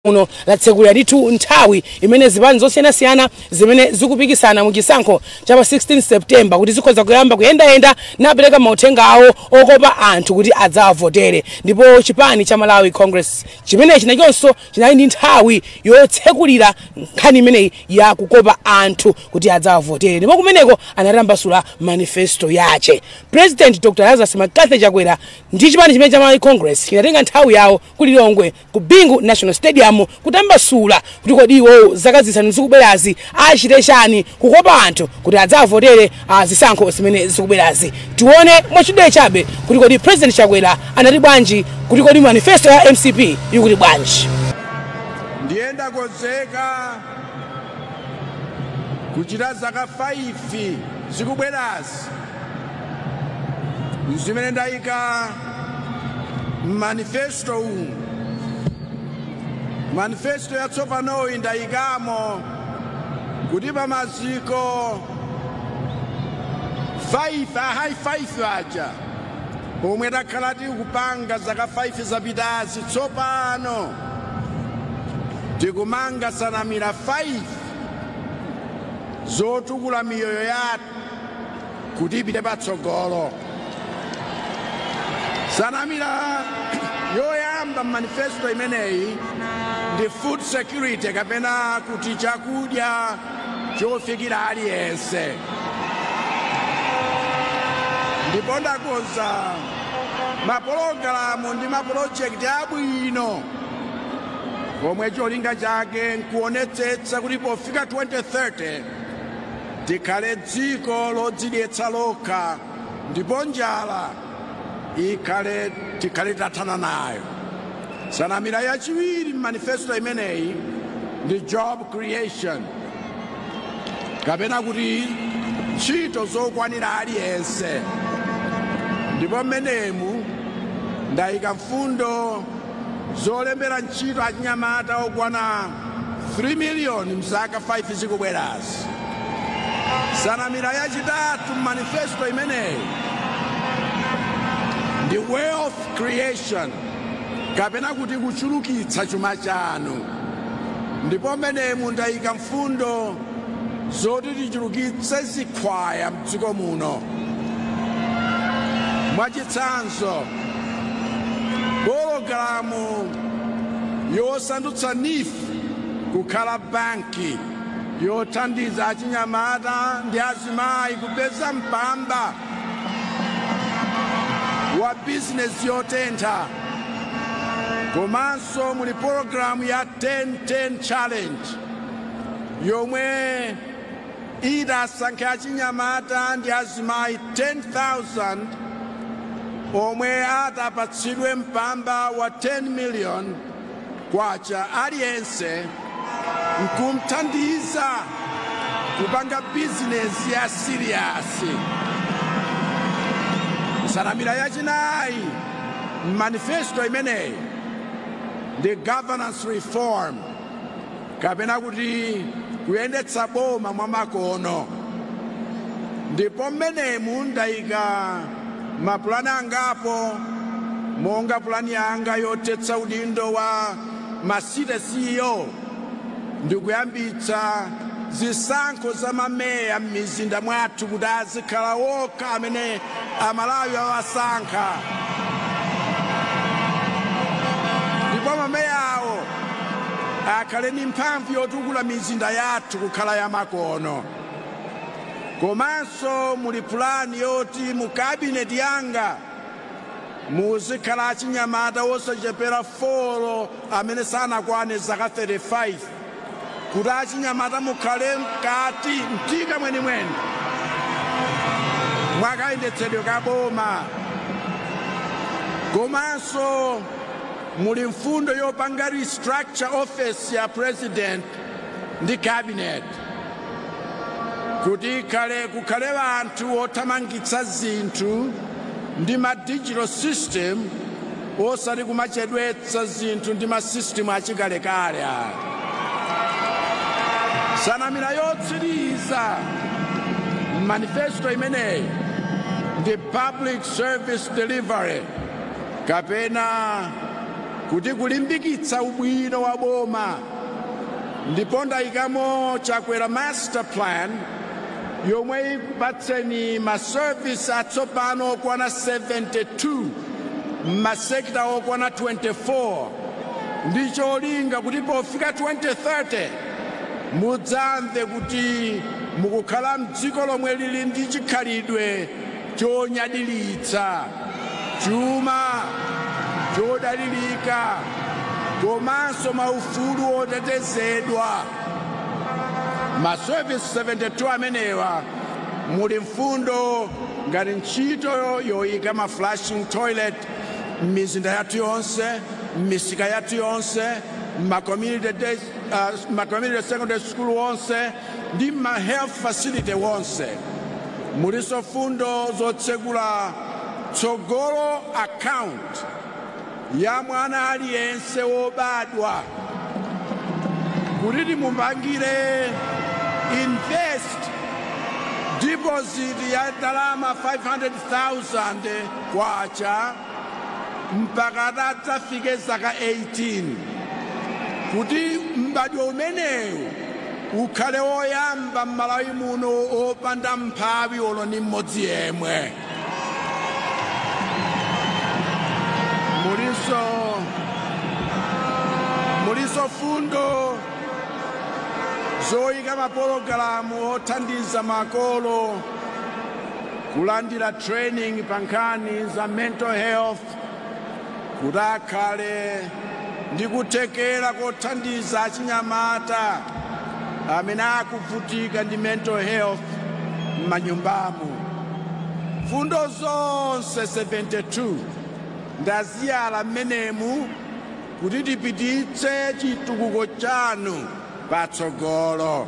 Muno latsekulira ndithu nthawi imene zipani zosiyanasiyana zimene zikupikisana mu chisankho cha pa 16 September kuti zikhoza kuyamba kuyendayenda napereka mauthenga awo okopa anthu kuti adzawavotere. Ndipo chipani cha Malawi Congress chimenechi nachonso chinali ndi nthawi yotsekulira nkhani imeneyi ya kukopa anthu kuti adzawavotere, ndipo kumeneko anatambasula manifesto yache. President Dr. Lazarus McCarthy Chakwera ndi chipani chimene cha Malawi Congress chinatenga nthawi yawo ku Lilongwe ku Bingu National Stadium kutambasula kuti kodi iwowo zaka 5 zikubwerazi achite chani kukopa anthu kuti adzavotere zisankho zimene zikubwerazi. Tione mwachidule chabe kuti kodi President Chakwera anati bwanji, kuti kodi manifesto ya MCP ikuti bwanji. Ndiye ndakonzeka kuchita zaka 5 zikubwerazi zimene ndayika manifesto uwu. Manifesto yatsopanoyi ndayikamo kuti pamaziko 5 a high 5 aja pomwe takhala tikupanga zaka 5 zapitazi, tsopano tikumanga nsanamira 5 zotukula miyoyo yathu kuti ipite patsogolo. Nsanamira yoyamba manifesto imeneyi ndi food security, kapena kuti chakudya chofikira aliyense. Ndipo ndakonza mapologalamu ndi mapolojekiti abwino komwe cholinga chake nkuonetsetsa kuti pofika 2030 tikhale dziko lodzidyetsa lokha ndipo njala ikhale tikhale tathana nayo. Nsanamira yachiwiri manifesto imeneyi ndi job creation, kapena kuti ntchito zokwanira aliyense. Ndipo mmenemu ndayika mfundo zolembera ntchito achinyamata okwana 3 million mzaka 5 zikubwerazi. Nsanamira yachitatu manifesto imeneyi ndi wealth creation, kapena kuti kuchulukitsa chuma chanu. Ndipo mmenemu ndayika mfundo zoti tichulukitse zikhwaya mdziko muno. Mwachitsanzo, pologalamu yosandutsa NEEF kukhala banki yothandiza achinyamata ndi azimayi kupeza mpamba wa bizinesi yotentha. Komanso muli pologalamu ya 10-10 challenge yomwe itasankhe achinyamata ndi azimayi 10,000 omwe atapatsidwe mpamba wa 10 million kwacha aliyense nkumthandiza kupanga bizinesi ya serious. Nsanamira yachinayi manifesto imeneyi ndi governance reform, kapena kuti kuyendetsa boma mwamakono. Ndipo mmenemu ndayika mapulani angapo, monga pulani yanga yothetsa udindo wa ma city CEO ndi kuyambitsa zisankho za mameya m'mizinda mwathu kuti azikhala wokha amene Amalawi awasankha, ndipo mameya awo akhale ndi mphamvu yotukula mizinda yathu kukhala yamakono. Komanso muli pulani yoti mu kabineti yanga muzikhala achinyamata osachepera 4 amene sanakwane zaka 35, kuti achinyamata mukhale mkati mtika mwenimweni mwakayendetsedwe ka boma. Komanso muli mfundo yopanga restructure office ya president ndi cabinet kuti kukhale anthu othamangitsa zinthu ndi ma digital system, osati kumachedwetsa zinthu ndi ma system achikalekale. Nsanamira yotsiriza manifesto imeneyi ndi public service delivery, kapena Kuti kulimbikitsa ubwino wa boma, ndipo ndayikamo Chakwera Master Plan yomwe ikupatseni ma service atsopano okwana 72 m'ma sector okwana 24, ndi cholinga kuti pofika 2030 mudzamve kuti mukukhala mdziko lomwe lili ndi chikhalidwe chonyadilitsa, chuma chodalirika, komanso maufulu otetezedwa. Ma service 72 amenewa muli mfundo ngati ntchito yoyika ma flushing toilet m'mizinda yathu yonse, m'misika yathu yonse, ma community secondary school wonse ndi ma health facility wonse. Muliso fundo zotsekula Tsogolo account ya mwana aliyense wobadwa kuti timupangire invest deposit ya ndalama 500,000 kwacha mpaka atadzafike zaka 18, kuti m'badwo umenewu ukhale woyamba m'Malawi muno opanda mphawi olo ni mmodzi yemwe. Muliso fundo zoyika mapologalamu othandiza makolo kulandira training pa nkhani za mental health, kuti akhale ndi kuthekera kothandiza achinyamata amene akuvutika ndi mental health m'manyumbamu. Fundo zonse 72 ndaziyala mmenemu kuti tipititse chitukuko chanu patsogolo.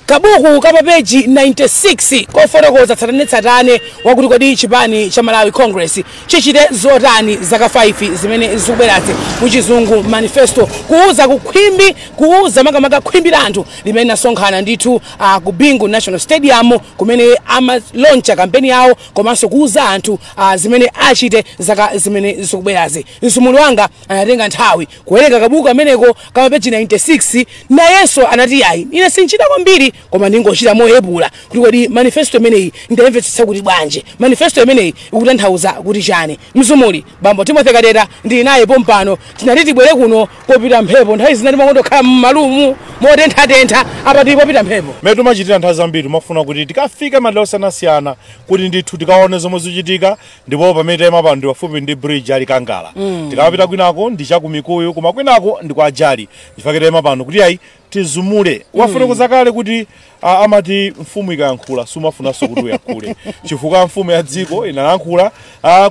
Kabuku ka papeji 96 kofotokoza tsatanetsatane wakuti kodi chipani cha Malawi Congress chichite zotani zaka 5 zimene zikubwerazi, muchizungu manifesto, kuuza kukhwimbi, kuuza makamaka khwimbi la anthu limene nasonkhana ndithu ku Bingu National Stadium kumene amalauncha kampeni yawo, komanso kuuza anthu zimene achite zaka zimene zikubwerazi. Msumuli wanga anatenga nthawi kuwerenga kabuku ameneko ka mapeji 96, nayenso anati ayi, ine sinchita kwambiri koma ndingochita moyepula kuti kodi manifesto imeneyi ndayimvetsetsa kuti bwanji, manifesto imeneyi ikutanthauza kuti chani. Mzumuli bambo Timothy Kadeta ndili naye pompano. Tinati tibwere kuno popita mphepo, nthawi zina timakondokhala m'malumu motenthatentha, apa tili popita mphepo. Mmene timachitira nthawi zambiri, timafuna kuti tikafike madera osiyanasiyana kuti ndithu tikaone zomwe zikuchitika. Ndipo pamene tayima pano ndi pafupi ndi bridge ali Kangala, tikamapita kwinako ndi chakumikuyu, koma kwinako ndi kwa Ajali. Chifukwa tayima pano kuti ayi tizumule. Wafotokoza kale kuti amati mfumu ikayankhula sumafunanso kuti uyankhule, chifukwa mfumu ya dziko inayankhula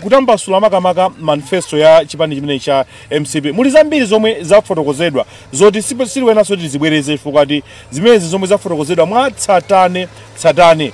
kutambasula makamaka manifesto ya chipani chimene cha MCP. Muli zambiri zomwe zafotokozedwa zoti siliwenanso tizibwereze, chifukwa ti zimenezi zomwe zafotokozedwa mwa tsatane tsatane,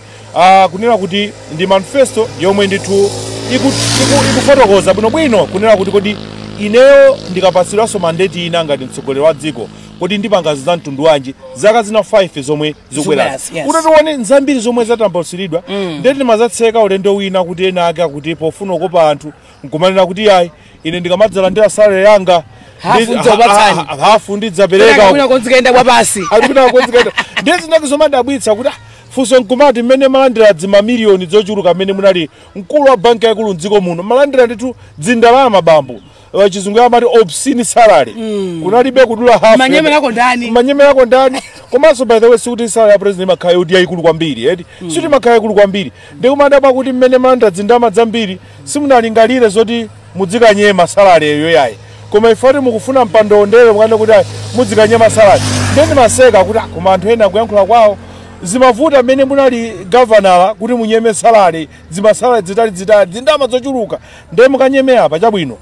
kunena kuti ndi manifesto yomwe ndithu ikufotokoza bwinobwino kunena kuti kodi ineyo ndikapatsidwanso mandate ina ngati mtsogoleri wa dziko, kodi ndipanga za mtundu wanji zaka zina 5 zomwe zikubwerazi? Zikubwerazi, yes. Kuti tione nzambiri zomwe zatambasuliridwa, ndeti timazatseka ulendo wina kuti ena ake akuti pofuna kukopa anthu nkumanena kuti ayi, ine ndikamadzalandira salary yanga hafu ndidzakupatsani. Hafu ndidzapereka. Kwina konzikaenda bwapasi. Akuna konzikaenda. Ndiye zinake zomadabwitsa kuti funso nkumati mmene malandira dzimamiliyoni zochuluka, mmene munali mkulu wa banki yaikulu mdziko muno, malandira ndithu dzindalama bambo, chizungu amati obscene salary, kunalibe kudula hafu. Manyemerako ndani? Manyemerako ndani? Komanso by the way, sikuti salary ya president imakhala yoti yayikulu kwambiri eti, sikuti imakhala yayikulu kwambiri. Ndikumadabwa kuti mmene malandira dzindalama zambiri simunalingalire zoti mudzikanyema salary eyo yayi, koma ifati mukufuna mpando ndere mukanda kuti ayi, mudzikanyema salary. Ndiye ndimaseka kuti koma anthu ena akuyankhula kwawo zimavuta mmene munali gavanala kuti munyeme salary, zimasalary zitali zitali, zindalama zochuluka, ndiye mukanyeme apa chabwino.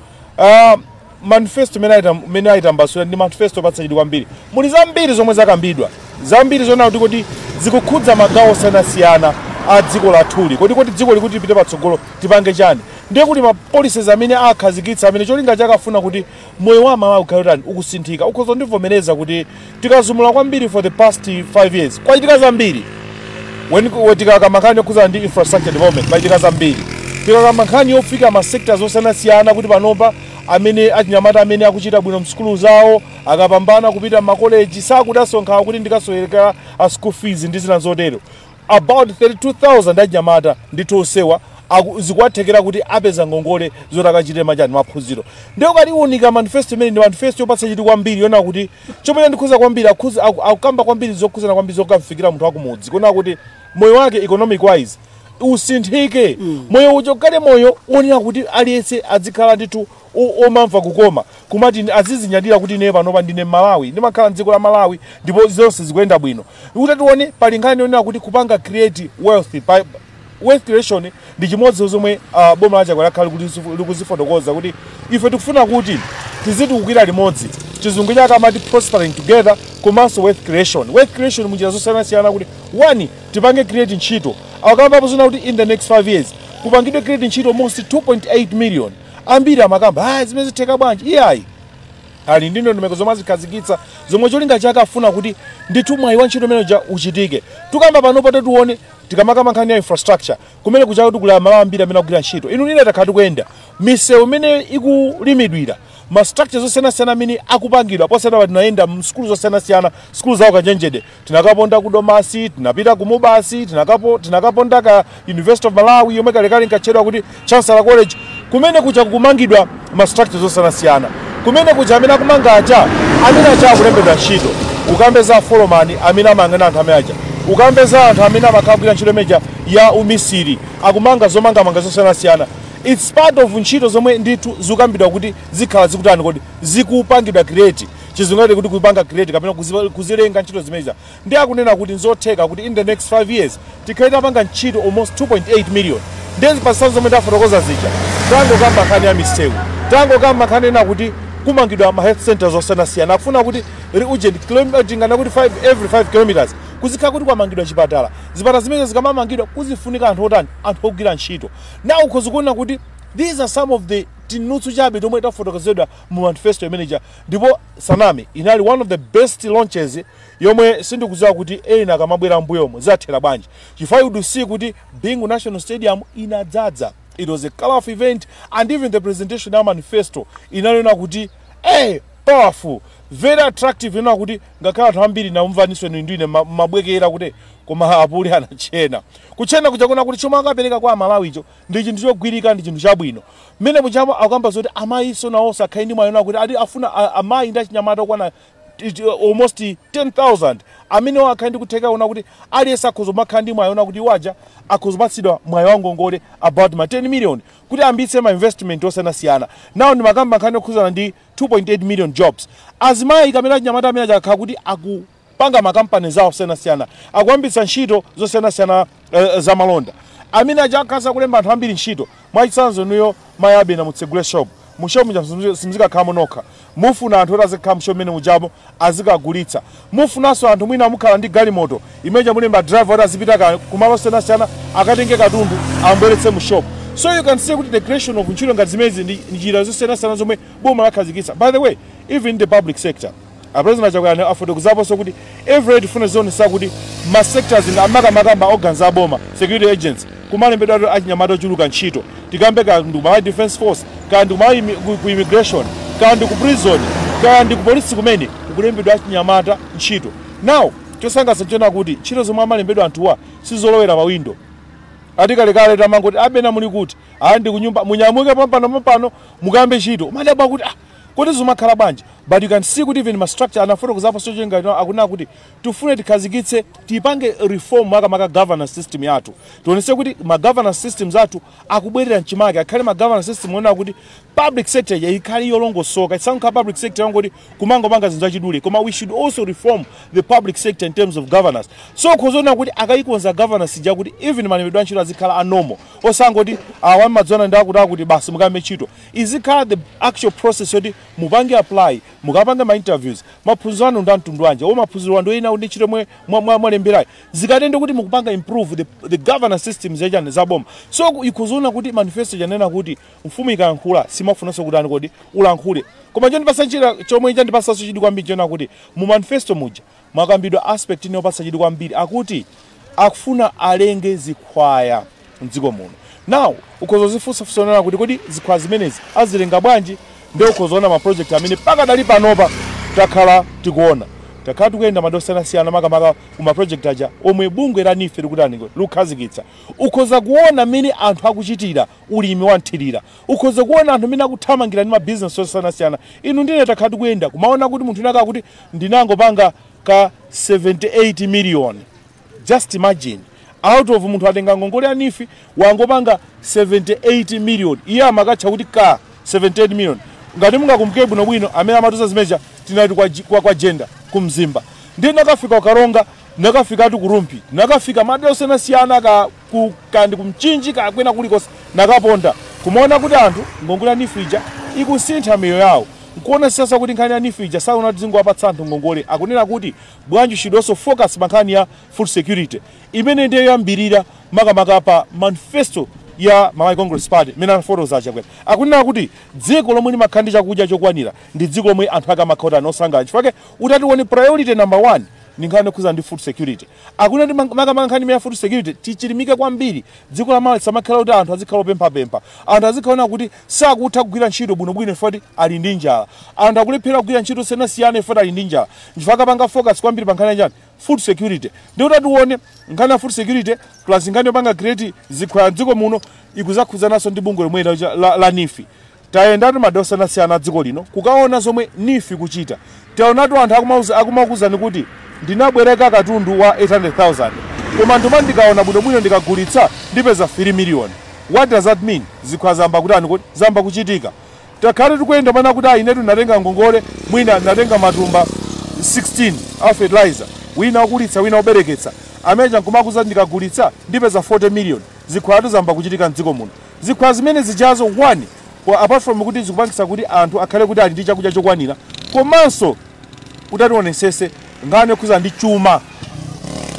Manifesto imene ayitambasula ndi manifesto patsa kwambiri. Muli zambiri zomwe zakambidwa, zambiri zona kuti zikukhudza magawo osiyanasiyana a dziko lathuli, kodi dziko likuti lipite patsogolo tipange chani. Ndiye kuti ma policies amene akhazikitsa amene cholinga chake afuna kuti moyo wa Malawi ukhale utani, ukusinthika. Ukhoza ndivomereza kuti tikazumula kwambiri for the past 5 years kwachitika zambiri. When tikakamba nkhani yokhudzana ndi infrastructure development, pachitika zambiri. Tikakamba nkhani yofika ma sectors osiyanasiyana, kuti panopa amene achinyamata amene akuchita bwino msukulu zawo akapambana kupita m'makoleji sakudasonkhawa kuti ndikasoyekera a school fees ndi zina zotero. About 32,000 achinyamata ndithu osewa zikuwathekera kuti apeza ngongole zoti akachite machani, maphunziro. Ndiye ukatiunika manifesto imene ndi manifesto yopatsa chidwi kwambiri, yona kuti chomwe chandikhuza kwambiri, akukamba kwambiri zokhuzana kwambiri zokamfikira munthu akumudzi, kuona kuti moyo wake economic wise usinthike. Moyo ucho kale moyo wonena kuti aliyense adzikhala ndithu omamva kukoma, kumati azizinyadira kuti ine panopa ndine Malawi, ndimakhala mdziko la Malawi ndipo zonse zikuyenda bwino. Kuti tione, pali nkhani yonena kuti kupanga create wealth wealth creation ndi chimodzi zomwe boma la Chakwera lakhala likuzifotokoza kuti ife tikufuna kuti tizitukukira limodzi. Chizungu chake amati prospering together, komanso wealth creation. Wealth creation munjira zosiyanasiyana, kuti one, tipange create ntchito. Akambapo zona kuti in the next 5 years kupangidwe create ntchito almost 2.8 million. Ambiri amakamba, ah, zimene zitheka bwanji? Iyayi, ali ndi ndondomeko zomwe azikhazikitsa, zomwe cholinga chake afuna kuti ndithu mwayi wa ntchito imeneja uchitike. Tukamba panopa, tatione, tikamakamba nkhani ya infrastructure, kumene kuchaka kuti kuli amalawi ambiri amene akugwira ntchito. Inu ine takhala tikuyenda misewu imene ikulimidwira, ma structures osiyanasiyana amene akupangidwa. Posachedwa tinayenda msukulu zosiyanasiyana, sukulu zawo kachenjede, tinakaponda ku Domasi, tinapita ku Mubasi, tinakaponda ka University of Malawi yomwe kalekale inkatchedwa kuti Chancellor College. Kumene kucha kukumangidwa ma structures osiyanasiyana. Kumene kucha amene akumanga aja, amene aja akulembedwa ntchito. Ukambe za folomani amene amayang'ana anthu amene aja, ukambe za anthu amene amakhala kugwira ntchito imeja ya umisiri, akumanga zomangamanga zosiyanasiyana. It's part of ntchito zomwe ndithu zikukambidwa kuti zikhala zikutani kodi, zikupangidwa create. Chizungu kuti kupanga create kapena kuzilenga ntchito zimenezi. Ndi akunena kuti nzotheka kuti in the next 5 years tikhale tapanga ntchito almost 2.8 million. Ndezi pasana zomwe ndafotokoza zija, tangokamba nkhani ya misewu, tangokamba nkhani ena kuti kumangidwa ma health centers osiyanasiyana. Akufuna kuti urgent tingana kuti 5, every 5 kilometers kuzikhala kuti kwamangidwa chipatala. Zipatala zimene zikamamangidwa kuzifunika anthu otani, anthu ogwira ntchito. Now ukhoza kuona kuti these are some of the tinutsu chabe tomwe tafotokozedwa mu manifesto imeneja. Ndipo saname, inali one of the best launches yomwe sindikudziwa kuti ena akamabwera mbuyomo zathera bwanji, chifukwa you do see kuti Bingu National Stadium inadzadza. It was a colorful event, and even the presentation ya manifesto inalena kuti powerful, very attractive, ina kuti ngakhale anthu ambiri namumvaninso inu ndine mabwekera kuti koma apuli anachena kuchena kuja, kuna kuti chomwe akapereka kwa Amalawicho ndi chinthu chogwirika, ndi chinthu chabwino. Mmene muchamo akukamba zoti amayiso nawonso akhale ndi mwayi kuti ati afuna amayi ndi achinyamata okwana almost 10,000 amene akhale ndi kutheka ona kuti aliyense akhoza kumakhala ndi mwayi ona kuti iwaja akhoza kupatsidwa mwayi wa ngongole about ma 10 million kuti ambitse ma investment osiyanasiyana. Nawo ndi makamba nkhani okhuzana ndi 2.8 million jobs. Azimayi kapena achinyamata amene achakhala kuti akupanga makampani zawo osiyanasiyana, akuyambitsa ntchito zosiyanasiyana za malonda, amene aja akhaza kulemba anthu ambiri ntchito. Mwachitsanzo, inuyo mayi abena mutsegule shop, mu shop muja simuzikakhalamo nokha. Mufuna anthu oti azikhala mu shop imene mujamo, azikagulitsa. Mufunanso anthu, mwina mukhala ndi galimoto imene mulemba driver oti azipita kumalo osiyanasiyana, akatenge katundu, ambweretse mu shop. So you can see kuti the creation of ntchito ngati zimenezi ndi njira zosiyanasiyana zomwe boma lakhazikitsa. By the way, even in the public sector, a President Chakwera afotokozaponso kuti every tifuna zionesa kuti ma sectors, amakamaka ma organs aboma, security agents, kumalembedwa achinyamata ochuluka ntchito. Tikambe ka ndi ku Defense Force, kaya ndi ku immigration, kaya ndi ku prison, kaya ndi ku polisi, kumene kukulembedwa achinyamata ntchito. Now chosangalatsa nchona kuti ntchito zomwe amalembedwa anthuwa sizolowera pa window. Ati kalekale tamangoti, "Abena, muli kuti?" "Ayi, ndi kunyumba." "Munyamuke pompano pompano, mukambe ntchito." Umadabwa kuti, ah, kuti zimakhala bwanji? But you can see kuti even ma structure anafotokozapo sochenga akunena kuti tifune tikhazikitse, tipange reform makamaka governance system yathu. Tionese kuti ma governance systems athu akubwerera mchimake, akhale ma governance system onena kuti public sector ikhale yolongosoka, isankha public sector yangoti kumangopanga zinthu zachidule, koma we should also reform the public sector in terms of governance. So kuzoona kuti akayikonza governance ija kuti even malembedwe a ntchito azikhala a normal, osangoti awa madzona ndi akuti akuti basi mukambe ntchito. Izikhala the actual process yoti mupange apply, mukapange ma interviews, maphunziro anu ndi amtundu wanji, o maphunziro anu ena ndi ntchito mwe mwalemberayi. Zikatende kuti mukupanga improve the governance systems yachani, zaboma. So ikuzoona kuti manifesto chanena kuti mfumu ikayankhula simafunanso kuti ani kodi ulankhule. Koma chondipasa njira chomwe chandipasanso chidwi kwambiri chona kuti mu manifesto muja mwakambidwa aspect ine yopatsa chidwi kwambiri. Akuti akufuna alenge zikhwaya mdziko muno. Now ukhoza zifunsafunsa kuti kodi zikhwaya zimenezi azilenga bwanji? Ndiye ukhozaona ma project amene pakadali panopa takhala tikuona, takhala tikuyenda madera osiyanasiyana, makamaka kuma project aja omwe bungwe la NEEF likutani, likukhazikitsa. Ukhoza kuona mmene anthu akuchitira ulimi wa nthirira, ukhoza kuona anthu amene akuthamangira ndi mabizinesi osiyanasiyana. Inu ndine takhala tikuyenda kumaona kuti munthu unaka kuti ndinangopanga ka 78 million. Just imagine, out of munthu atenga ngongole ya NEEF, wangopanga 78 million, iye amakatcha kuti ka 78 million. Ngati mungakumbuke bwinobwino, amene amatuza zimeja tinati kwa Jenda kumzimba, ndiye nakafika Ukaronga, nakafikatu ku Rumphi, nakafika madera osiyanasiyana, ka ku kandi kumchinji kakwena kulikonse nakaponda, kumaona kuti anthu ngongole ya NEEF ija ikusintha miyoyo yawo. Nkuona sasa kuti nkhani ya NEEF ija saona kuti zingowapatsa anthu ngongole, akunena kuti bwanji should also focus pa nkhani ya food security, imene ndiye yoyambirira makamaka pa manifesto ya Malawi Congress Party imene anafotokoza Chakwera. Akunena kuti dziko lomwe limakhala ndi chakudya chokwanira ndi dziko lomwe anthu ake amakhala osangalala. Chifukwa utati uone, priority number one ndi nkhani yokhuza ndi food security. Akunena kuti makamaka nkhani ya food security tichilimike kwambiri. Dziko la Malawi samakhala kuti anthu azikhala opemphapempha, anthu azikhala kuti sakutha kugwira ntchito bwinobwino chifukwa ali ndi njala, anthu akulephera kugwira ntchito osiyanasiyana chifukwa ali ndi njala. Nchifukwa akapanga focus kwambiri pa nkhani ya chani, food security. Ndi kuti tione nkhani ya food security plus nkhani yopanga create zikhwaya mdziko muno ikuzakhudzananso ndi bungwe lomwe la NEEF. Tayendatu madera osiyanasiyana dziko lino kukaona zomwe NEEF kuchita. Taonatu anthu akumakuwuzani kuti ndinabwereka katundu wa 800,000, koma nduma ndikaona bwinobwino ndikagulitsa ndipeza 3 million. What does that mean? Zikhwaya zamba kutani kuti zamba kuchitika. Takhale tikuyenda mana kuti ayi, inetu ndatenga ngongole, mwina ndatenga matumba 16 a fertilizer, wina wakulitsa, wina wobereketsa, ameja nkumakuza ndikagulitsa ndipeza 40 million. Zikhwayatu zamba kuchitika mdziko muno. Zikhwaya zimene zijazo, one kwa apart from kuti zikupangisa kuti anthu akhale kuti ali ndi chakudya chokwanira, komanso utationesese nkhani yokhuza ndi chuma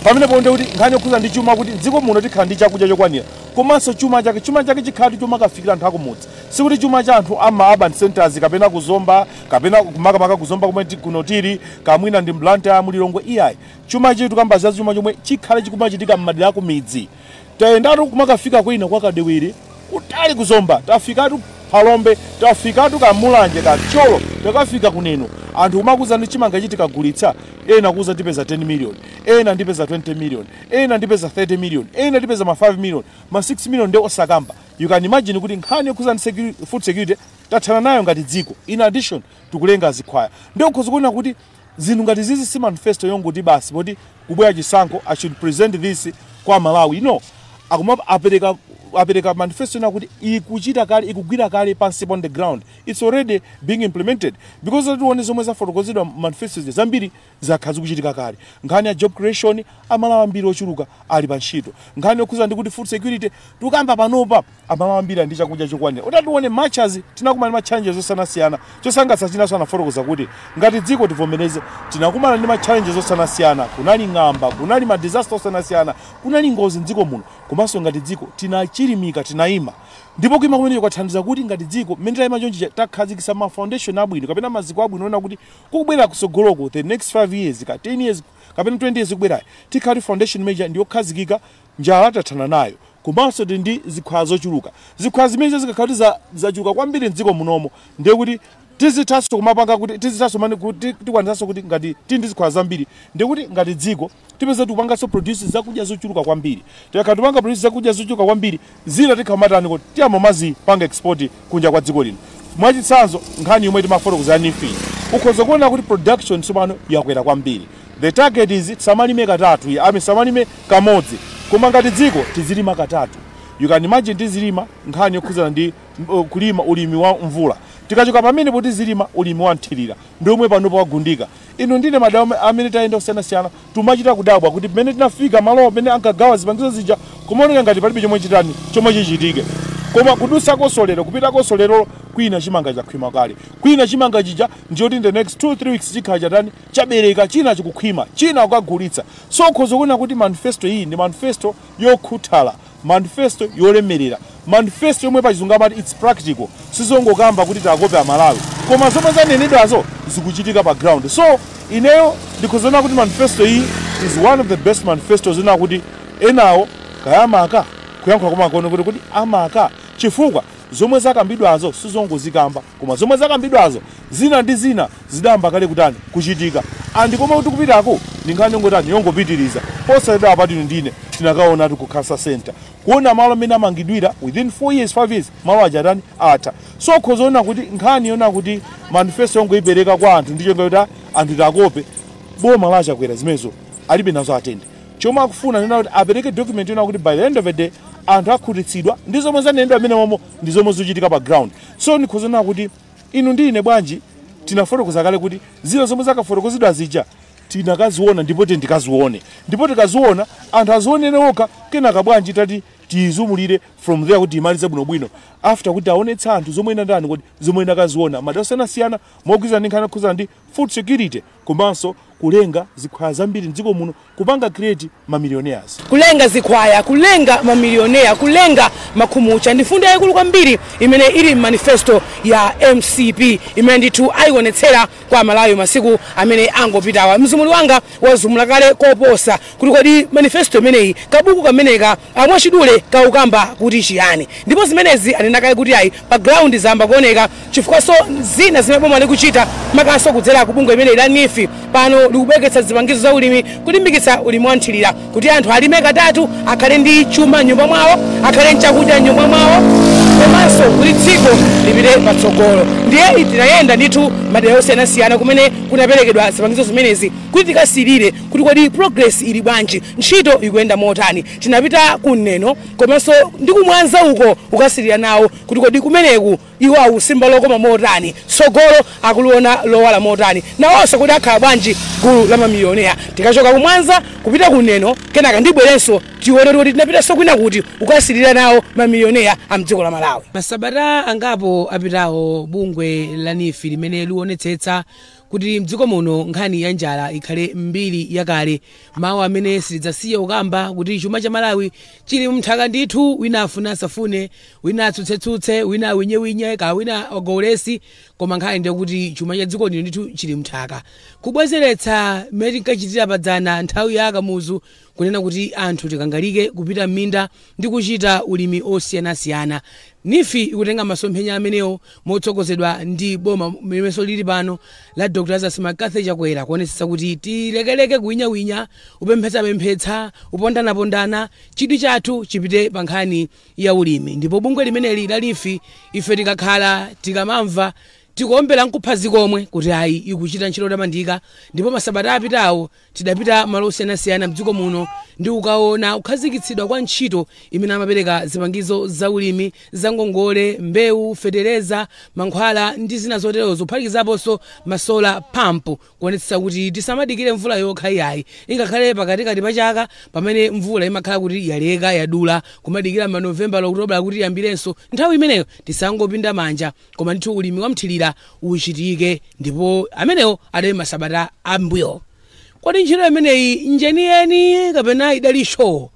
pamene ponde kuti nkhani yokhuza ndi chuma, kuti dziko muno tikhala ndi chakudya chokwanira, komanso chuma chake chikhala choma kafikira anthu akumudzi, sikuti chuma cha anthu ama urban centers kapena kuzomba kapena kumakamaka kuzomba kumwe kuno tili kamwina ndi Blantyre, mulilongwe, iyayi. Chuma chetu kamba za chuma chomwe chikhale chikumachitika m'madera akumidzi. Tayendatu kumakafika kwina kwa Kadewere, kutali kuzomba, tafikatu Phalombe, tafikatu Kamulanje, Kacholo, takafika kuneno. Anthu kumakuza ndi chimanga chitikagulitsa, ena kuza ndipeza 10 million, ena ndipeza 20 million, ena ndipeza 30 million, ena ndipeza ma 5 million, ma 6 million, ndi osakamba. You can imagine kuti nkhani yokhuza ndi food security tathana nayo ngati dziko. In addition, tikulenga zikhwaya. Ndi ukhoza kuona kuti zinthu ngati zizi si manifesto yongoti basi poti kubwera chisankho I should present this kwa Malawi. No, akuma apereka manifesto ina kuti ikuchita kale, ikugwira kale pansi on the ground. It's already being implemented, because tione zomwe zafotokozedwa manifesto zambiri zakhala zikuchitika kale. Nkhani ya job creation, Amalawi ambiri ochuluka ali pa ntchito. Nkhani yokhuza ndi kuti food security tikamba panopa, Amalawi ambiri ndi chakudya chokwanira. Utatione matchas tinakumana ndi ma challenges osiyanasiyana. Chosangalatsa chinanso, anafotokoza kuti ngati dziko tivomereze tinakumana ndi ma challenges osiyanasiyana, kunali ng'amba, kunali ma disaster osiyanasiyana, kunali ngozi mdziko muno, komanso ngati dziko tinachilimika, tinayima. Ndipo kuima kumenecho kwathandiza kuti ngati dziko mmene tayima chonchi takhazikitsa ma foundation abwino kapena maziko abwino ona kuti kukubwera kusogoloko, the next 5 years ka 10 years kapena 20 years kubwerayi, tikhali foundation major ndiyokhazikika. Njala tathana nayo, komanso tili ndi zikhwaya zochuluka. Zikhwaya zimene zikakhala kuti zachuluka kwambiri mdziko munomo, ndiye kuti tizithanso kumapanga kuti tizithanso mane kuti tikwanisanso kuti ngati tili ndi zikhwaya zambiri, ndiye kuti ngati dziko tipeza tikupanganso produce zakudya zochuluka kwambiri. Tikakhala tipanga produce zakudya zochuluka kwambiri, zina tikhamatani kuti tiyamomazipanga export kunja kwa dziko lino. Mwachitsanzo, nkhani yomwe timafotokoza NEEF, ukhoza kuona kuti production tsopano yakwera kwambiri. The target is tisamalime katatu, ame samalime kamodzi, koma ngati dziko tizilima katatu. You can imagine, tizilima nkhani yokhuzana ndi kulima ulimi wa mvula, tikachoka pamenepo tizilima ulimi wa nthirira, ndi omwe panopo wagundika. Inu ndine madera amene tayenda osiyanasiyana tumachita kudabwa kuti pamene tinafika malo pamene ankagawa zipangizo zija, kumaoneka ngati palibe chomwe chitani, chomwe chichitike, koma kudusa kosolero kupita kosolero, kwina chimanga chakhwima kale, kwina chimanga chija ndiyoti in the next 2 3 weeks chikhala chatani, chabereka, china chikukhwima, china kukagulitsa. So ukhoza kuona kuti manifesto iyi ndi manifesto yokhuthala, manifesto yolemerera, manifesto yomwe pachizungu amati it's practical. Sizongokamba kuti takope Amalawi, koma zomwe zanenedwazo zikuchitika pa ground. So ineyo ndikhozaona kuti manifesto iyi is one of the best manifestos ena kuti enawo kayamaka. Kuyankhula kumakono kuti kuti amaka chifukwa zomwe zakambidwazo sizongozikamba, koma zomwe zakambidwazo zina ndi zina zidayamba kale kutani kuchitika. Andi koma kuti kupitako ndi nkhani yongotani yongopitiriza. Posachedwa apatino ndine tinakaona ku Cancer Center kuona malo amene amangidwira within 4 years 5 years malo aja atani atha. So khozoona kuti nkhani yona kuti manifesto yongoipereka kwa anthu ndicho ngoti anthu takope boma la Chakwera zimenezo alibe nazo atende. Chomwe akufuna nena kuti apereke document yona kuti by the end of the day anthu akhutitsidwa ndi zomwe zanenedwa amene momo ndi zomwe zikuchitika pa ground. So ndikhozona kuti inu ndi ine bwanji tinafotokoza kale kuti zina zomwe zakafotokozedwa zija tinakaziona ndipo tindikazione, ndipo tikaziona anthu azionere okha. Kenaka bwanji tati tiyizumulire from there kuti imalize bwinobwino after kuti aonetsa anthu zomwe ina ndani kuti zomwe inakaziona madera osiyanasiyana mogwirizana ndi nkhani yokhuzana ndi food security komanso kulenga zikhwaya zambiri mdziko muno, kupanga create mamillionaires, kulenga zikhwaya, kulenga mamillionaire, kulenga makhumucha. Ndi fundo yayikulu kwambiri imene ili manifesto ya MCP imene ndithu ayionetsera kwa Malawi masiku amene angopitawa. Mzumuli wanga wazumula kale koposa kuti kodi manifesto imeneyi kabuku kameneka mwachidule kaukamba kuti chiyani, ndipo zimenezi anena kale kuti ayi pa ground zamba kuoneka chifukwaso zina zimene boma likuchita makanso kudzera ku bungwe imene la NEEF pano likubwereketsa zipangizo za ulimi kulimbikitsa ulimi wa nthirira kuti anthu alime katatu, akhale ndi chuma m'nyumba mwawo, akhale ndi chakudya m'nyumba mwawo, komanso kuti dziko lipite patsogolo. Ndiye tinayenda ndithu madera osiyanasiyana kumene kunaperekedwa zipangizo zimenezi kuti tikasirire kuti kodi progress ili bwanji, ntchito ikuyenda motani. Tinapita kuneno komanso ndi kumwanza uko ukasirira nawo kuti kodi kumeneku iwo akusimba lokoma motani, tsogolo akuliona lowala motani, nawonso kuti akhala bwanji gulu la mamilioneya. Tikachoka kumwanza kupita kuneno kenaka ndibwerenso tione kuti tinapitanso kwina kuti ukasirira nawo mamilioneya a mdziko la Malawi. Masabata angapo apitawo bungwe la NEEF limene liwonetsetsa kuti mdziko muno nkhani ya njala ikhale mbiri yakale, mawu amene sitidzasiya kukamba kuti chuma cha Malawi chili mnthaka ndithu, wina afuna asafune, wina atsutsetsutse, wina awinyewinye, ka wina agolesi, koma nkhani ndiye kuti chuma cha dziko lino ndithu chili mnthaka. Kubwezeretsa mmene tinkachitira padzana nthawi ya Kamuzu, kunena kuti anthu tikangalike kupita m'minda ndi kuchita ulimi osiyanasiyana. NEEF ikutenga masomphenya amenewo motsogozedwa ndi boma limenso lili pano la Dr. Lazarus McCarthy Chakwera kuonetsetsa kuti tilekeleke kuwinyawinya, upemphetsa-pemphetsa, upondanapondana, chidwi chathu chipite pa nkhani ya ulimi. Ndipo bungwe limeneli la NEEF ife tikakhala tikamamva tikuombera nkupha zikomwe kuti ayi ikuchita ntchito yotamandika. Ndipo masabata apitawo tidapita malo osiyanasiyana mdziko muno ndi kukaona kukhazikitsidwa kwa ntchito imene amapereka zipangizo za ulimi, za ngongole, mbewu, fetereza, mankhwala ndi zina zoterozo, kuphatikizaponso masola pump, kuonetsetsa kuti tisamadikire mvula yokha iyayi, ingakhale pakatikati pa chaka pamene mvula imakhala kuti yaleka yadula, kumadikira ma November October kuti iyambirenso. Nthawi imeneyo tisangopinda manja, koma ndithu ulimi wa mthirira uchitike. Ndipo amenewo adali masabata ambuyo. Kodi ntchito imeneyi njeniyeni kapena idali show?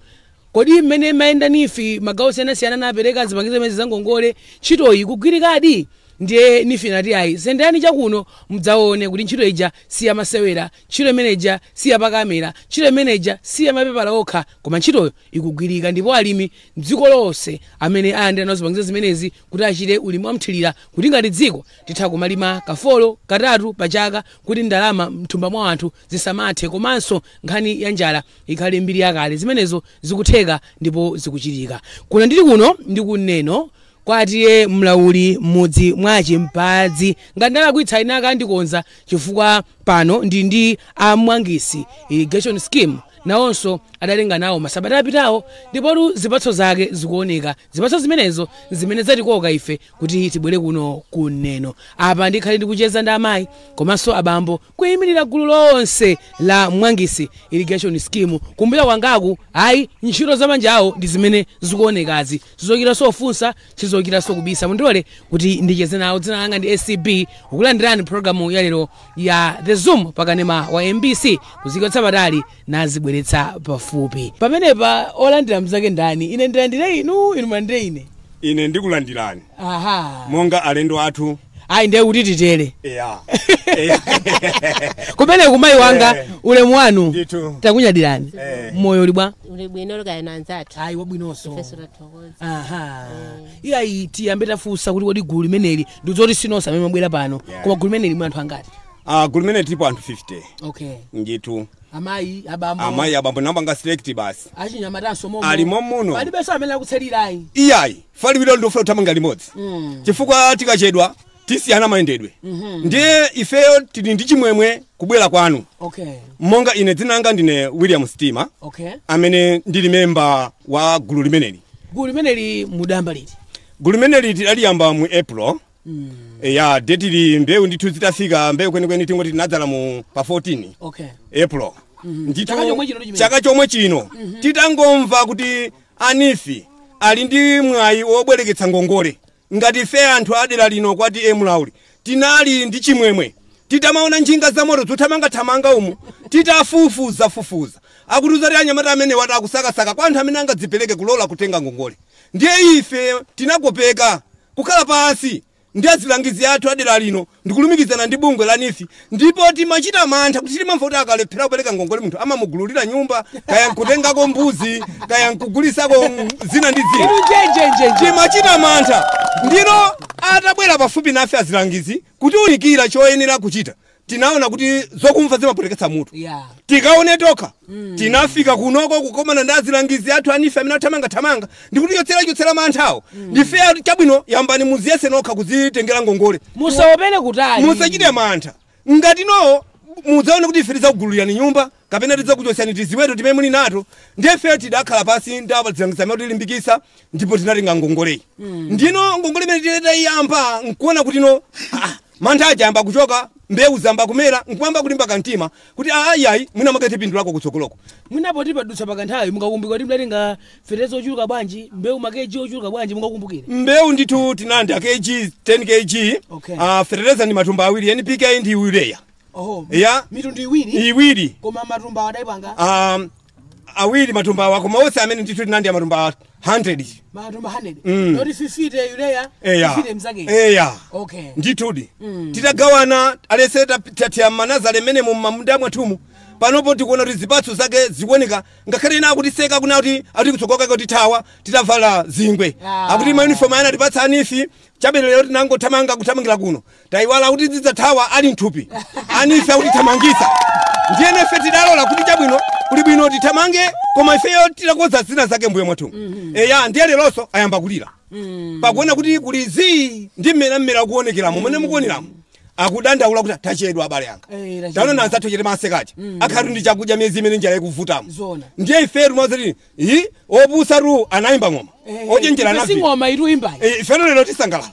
Kodi mmene imayenda NEEF magawo osiyanasiyana anapereka zipangizo zimene za ngongole, ntchitoyi ikugwirikadi? Ndiye NEEF inati ayi, sendani chakuno mudzaone kuti ntchito ija si yamasewera, ntchito imeneja si yapakamera, ntchito imeneja si yamapepala okha, koma ntchitoyo ikugwirika. Ndipo alimi mdziko lonse amene alandira nawo zipangizo zimenezi kuti achite ulimi wamthirira, kuti ngati dziko titha kumalima kafolo katatu pa chaka, kuti ndalama mthumba mwa anthu zisamathe, komanso nkhani ya njala ikhale mbiri yakale. Zimenezo zikutheka ndipo zikuchitika. Kuno ndili kuno ndi kuneno kwatiye mlauli m'mudzi mwa Chimpadzi. Ngati ndalakwitsa ine akandikonza, chifukwa pano ndi ndi amwangisi irrigation scheme nawonso adalenga nawo masabata apitawo, ndipotu zipatso zake zikuoneka. Zipatso zimenezo zimene zatikoka ife kuti tibwere kuno kuneno. Apa ndikhale ndikucheza ndi amayi komanso abambo kuyimirira gulu lonse la Mwangisi irrigation scheme. Kumbuyo kwangaku ayi ntchito za manja awo ndi zimene zikuonekazi, sizokiranso ofunsa, sizokiranso kubisa. Mundilole kuti ndicheze nawo. Dzina langa ndi ACB, ukulandirani programu ya lero ya The Zoom pakanema wa MBC, kuzikwetsa patali nazibweretsa pafupi. Pamenepa olandira mzake ndani? Ine ndilandire inu, inu mulandire ine. Ine ndikulandirani. Aha. Monga alendo athu Ayi, ndiye kuti titere. Yeah. Kumene kumayi wanga, ulemu wanu. Ndithu. Takunyadirani. Moyo uli bwa? Uli bwino, lukayena anzathu? Ayi, wabwinonso. Ifeso tathokoza. Aha, iyayi, tiyambe tafunsa kuti kodi gulu limeneli, ndizoti sinonse amene mabwera pano, koma gulu limeneli muli anthu angati? Ah, gulu limene tilipo anthu 50. Ndithu. Amayi, abambo? Amayi, abambo, nambanga select basi. Achinyamatanso momo? Alimo muno. Palibenso amene akutsalirayi? Iyayi, faliwiro ndofuna kuthamanga limodzi, chifukwa tikachedwa tisiyana mayendedwe. Ndiye ifeyo tili ndi chimwemwe kubwera kwanu. Monga ine dzina langa ndine William Stima, amene ndili memba wa gulu limeneli. Gulu limeneli mudamba liti? Gulu limeneli tidaliyamba mu April. Ya, date li mbewu ndithu zitafika, mbewu kwenikweni tingoti tinadzala mu pa 14 April. Ndithu. Chaka chomwe chino chimene? Chaka chomwe chino. Titangomva kuti a NEEF ali ndi mwayi wobwereketsa ngongole, ngati ife anthu adera lino kwati Emulauli tinali ndi chimwemwe titamaona njinga za moto zothamangathamanga umu. Titafufuzafufuza, akutiuza kuti anyamata amene wati akusakasaka kwa anthu amene angadzipereke kulola kutenga ngongole. Ndiye ife tinakopeka kukhala pansi ndi azilangizi athu adera lino ndikulumikizana ndi bungwe la NEEF. Ndipo timachita mantha kuti timamva kuti akalephera kupereka ngongole munthu amamugululira nyumba, kaya nkutengako mbuzi, kaya nkugulisako zina ndi zina. Inu njenjenjenje. Timachita mantha. Ndino atabwera pafupi nafe azilangizi kutiunikira choyenera kuchita, tinaona kuti zokumva zimapweteketsa mutu. Tikaone tokha. Tinafika kunoko kukomana ndi azilangizi athu a NEEF amene athamangathamanga ndikuti chotsera manthawo. Ndife chabwino, yambani muziyese nokha kuzitengera ngongole. Musaopere kutali. Musachite mantha. Ngati no mudzaone kuti ife tidzakugulirani nyumba kapena tidzakuchotsani tiziweto timene muli nato. Ndiye ife tidakhala pasi ndi azilangizi amene tilimbikisa ndipo tinatenga ngongoleyi. Ndino ngongole imene titayiyamba nkuona kuti no, mantha aja ayamba kuchoka, mbewu zamba kumera, nkuyamba kulimba kamtima kuti ayiayi, mwina mwake pindulako kutsogoloko. Mwinapo tipadutsa pakanthawi, mungakumbukira kuti mudatenga fetereza ochuluka bwanji, mbewu ma kg ochuluka bwanji, mungakumbukire? Mbewu ndithu tinanda kg 10 kg. Fetereza ndi matumba awiri, NPK ndi urea. Oho. Ya. Mitundu iwiri? Iwiri. Koma matumba adayipanga? Awiri matumba awa, koma onse amene ndithu tinandi matumba 100. Matumba 100? Mm. Noti 50 urea, Eya. 50 mzake? Eya. Ndithudi, titagawana alese tathiya manazale mmene mu mamunda mwathumu. Panopo tikuona kuti zipatso zake zikuoneka, ngakhale ena akutiseka kuna kuti ati kutsogoka kuti thawa titavala zingwe. Akuti ma uniform ana atipatsa a NEEF chabeno, lero tinangothamanga kuthamangira kuno, tayiwala kuti zidzathawa ali mthupi. A NEEF akutithamangitsa, ndiye nefe tidalola kuti chabwino, kuli bwino tithamange, koma ifeyo titakonza zina zake mbuyo mwathumu. Eya, ndiye leronso ayamba kulira pakuona kuti kuli zii ndi mmene mmera kuonekeramo, mmene mukuoneramo, akudandaula kuti tachedwa abale anga. Tachedwa. Taona anzathu chete masekachi akhati ndi chakudya miyezi imene njala ikuvutamo. Zona. Ndiye ifetu mazati i opusatu anayimba ng'oma, ochenjera Ife anavina. sing'oma itu imbayi. Ifeno lero tisangalala,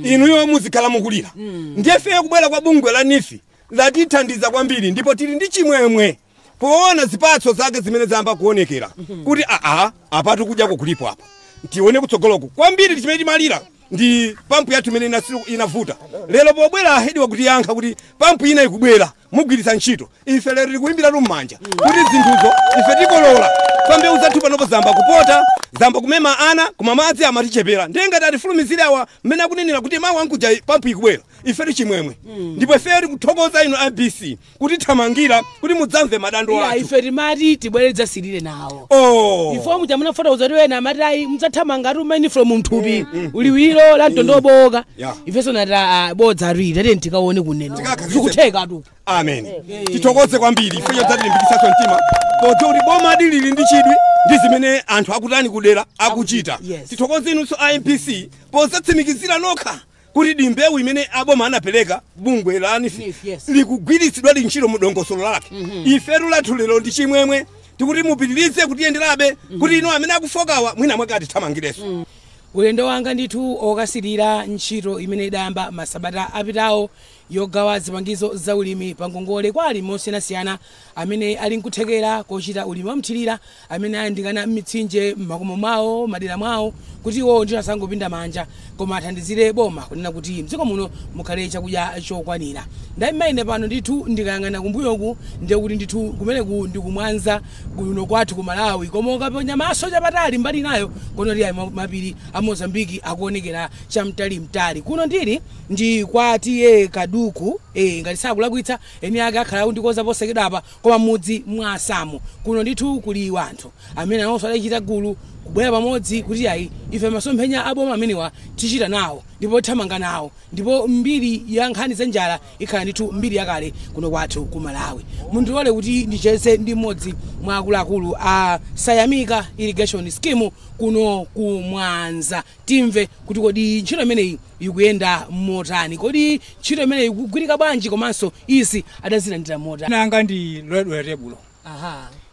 inuyo muzikhala mukulira. Ndiye ifeyo kubwera kwa bungwe la NEEF latithandiza kwambiri, ndipo tili ndi chimwemwe poona zipatso zake zimene zayamba kuonekera kuti aa, apatu kudyako kulipo, apa tione kutsogoloku kwambiri. Chimene timalira ndi pampu yathu imene inavuta. Lero pobwera ahedi wakutiyankha kuti pampu ina ikubwera, mugwiritsa ntchito. Ife lero tikuyimbiratu m'manja kuti zinthuzo ife tikolola pa mbewu zathu. Panopo zamba kupota, zamba kumema ana, koma madzi amatichepera. Ndiye ngati atifulumizire awa mmene akunenera kuti mawu ankuja pampu ikubwera, ife tichimwemwe, ndipo ife tikuthokoza inu MBC kutithamangira kuti mudzamve madando Iya, athu. ife timati tibwere tidzasilire nawo. Oh. Ifo muja munafotokoza kuti wena amati ayi, mudzathamanga ati umene from mthupi uliwiro la mtondo obowoka. Ifenso nati bodza atwiri, tatiyeni tikaone kuneno. Zikutheka tu. Amen, tithokoze kwambiri. Ife chodzatilimbikitsanso mtima podziwa kuti boma lili ndi chidwi ndi zimene anthu akutani kudera akuchita. Tithokoze inunso a MBC podzatsimikizira nokha kuti di mbewu imene aboma anapereka bungwe la NEEF NEEF, yes. likugwiritsidwa ntchito mu dongosolo lake. Ifetu lathu lero ndi chimwemwe, tikuti mupitirize kutiyenderabe kuti ino amene akufokawa mwina mwake atithamangirenso. Ulendo wanga ndithu okasilira ntchito imene idayamba masabata apitawo. Yogawa zipangizo za ulimi pa ngongole kwa alimi osiyanasiyana amene ali nkuthekera kochita ulimi wamthirira, amene ayandikana m'mitsinje m'makomo mwawo, madera mwawo, kuti iwo ndiwo asangopinda manja koma athandizire boma kunena kuti mdziko muno mukhale chakudya chokwanira. Ndayima ine pano ndithu ndikayang'ana kumbuyoku ndiye kuti ndithu kumeneku ndikumwanza kuno kwathu ku Malawi, koma ukaponya maso chapatali mbali nayo kono ndi mapiri a Mozambiki akuonekera chamtalimtali. Kuno ndili ndi kwa T/A Kaduku, ngati sakulakwitsa eni ake akhala akundikoza posekedwa apa, koma mudzi mwa Samu kuno ndithu kuli wanthu amene anonso adachita gulu kubwera pamodzi kuti ayi, ife masomphenya aboma amenewa tichita nawo ndipo thamanga nawo, ndipo mbiri ya nkhani za njala ikhala ndithu mbiri yakale kuno kwathu ku Malawi. Mundilole kuti ndicheze ndi mmodzi mwa akuluakulu a Sayamika Irrigation Scheme kuno ku Mwanza, timve kuti kodi ntchito imeneyi ikuyenda motani, kodi ntchito imeneyi ikugwirika bwanji, komanso izi adazilandira motani. Nanga ndi Lwedwe Tebulo.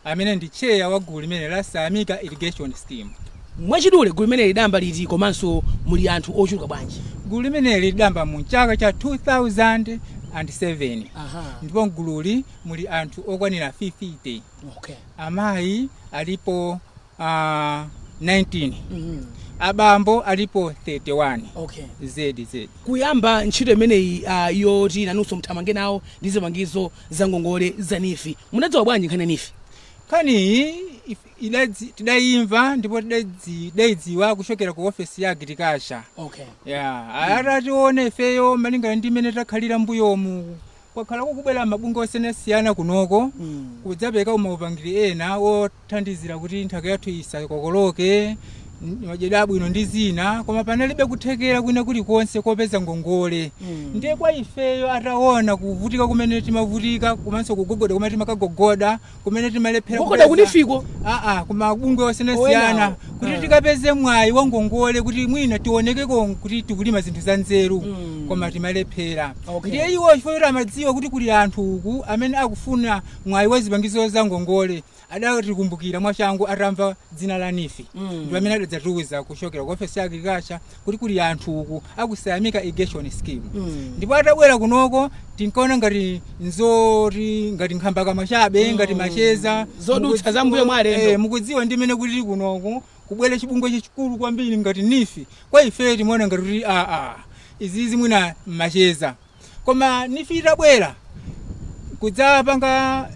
Amene ndi chair wa gulu limene la Sayamika Irrigation Scheme. Mwachidule, gulu limene lidamba liti komanso muli anthu ochuluka bwanji? Gulu limeneli lidamba mu chaka cha 2007. Ndipo mgululi muli anthu okwanira 50. Amayi alipo 19. Abambo alipo 31. Zedi zedi. Kuyamba ntchito imeneyi yoti nanunso mthamange nawo ndi zipangizo za ngongole za NEEF, munadziwa bwanji nkhani ya NEEF? Nkhaniyi tidayimva ndipo tidayidziwa kuchokera ku ofesi ya agriculture. Ya, atationa ifeyo malingana ndi imene takhalira mbuyomu, kwakhala kukubwera mabungwe osiyanasiyana kunoko kudzapereka maupangiri ena othandizira kuti nthaka yathu isakokoloke, madyedwe abwino ndi zina, koma panalibe kuthekera kwina kulikonse kopeza ngongole. Ndiye kwa ifeyo ataona kuvutika kumene timavutika komanso kugogoda kumene timakagogoda, kumene timalephera Kugogoda kunifiko? Aa, kumabungwe osiyanasiyana Owenawo. kuti tikapeze mwayi wa ngongole kuti mwina tionekeko kuti tikulima zinthu za nzeru, koma timalephera. Ndiye iwo chifukwa choti amadziwa kuti kuli anthu uku amene akufuna mwayi wa zipangizo za ngongole, adatikumbukira mwachangu atamva dzina la NEEF. Ndi amene adadzatiuza kuchokera ku ofesi ya agriculture kuti kuli anthu uku akusayamika Irrigation Scheme. Ndipo atabwera kunoko tinkaona ngati nzoti ngati nkhamba chabe, ngati macheza Zodutsa za mbuyo mwa alendo. Mukudziwa ndi imene kuti kunoku kubwera chibungwe chachikulu kwambiri ngati NEEF, kwa ife timaona ngati kuti aa, izizi mwina macheza, koma NEEF itabwera kudzapanga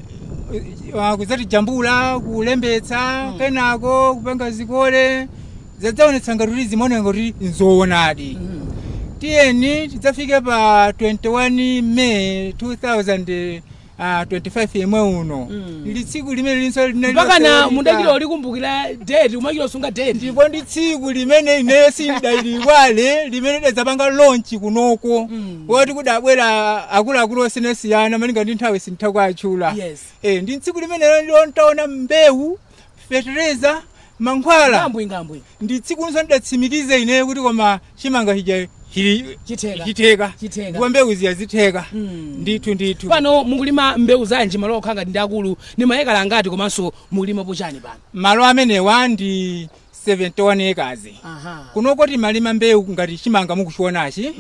kudzatijambula, kulembetsa, kenako kupanga zikole, zadzaonetsa ngati kuti zimaoneka ngati nzoonadi. Tiyeni tidzafike pa 21 May 2025 yemwe uno, ndi tsiku limene linso linali Mpaka na loseolika. mudachita ulikumbukira date, umachita usunga date. Ndipo ndi tsiku limene ineyo sindidaliwale limene dadzapanga launch kunoko, woti kudabwera akuluakulu osiyanasiyana malinga ndi nthawi sintha kuatchula. Ndi tsiku limene ntaona mbewu, fetereza, mankhwala. Ngambwi ngambwi. Ndi tsiku linso ndidatsimikize ineyo kuti koma chimanga chija chili Chitheka. Chitheka. Chitheka. Ndipo mbewu ziya zitheka ndithu ndithu. Pano mukulima mbewu zanji? Malo okhala ngati ndi akulu, ndi maekala angati, komanso mukulimapo chani pano? Malo amenewa ndi 71 acres. Kunoko timalima mbewu ngati chimanga mukuchionachi,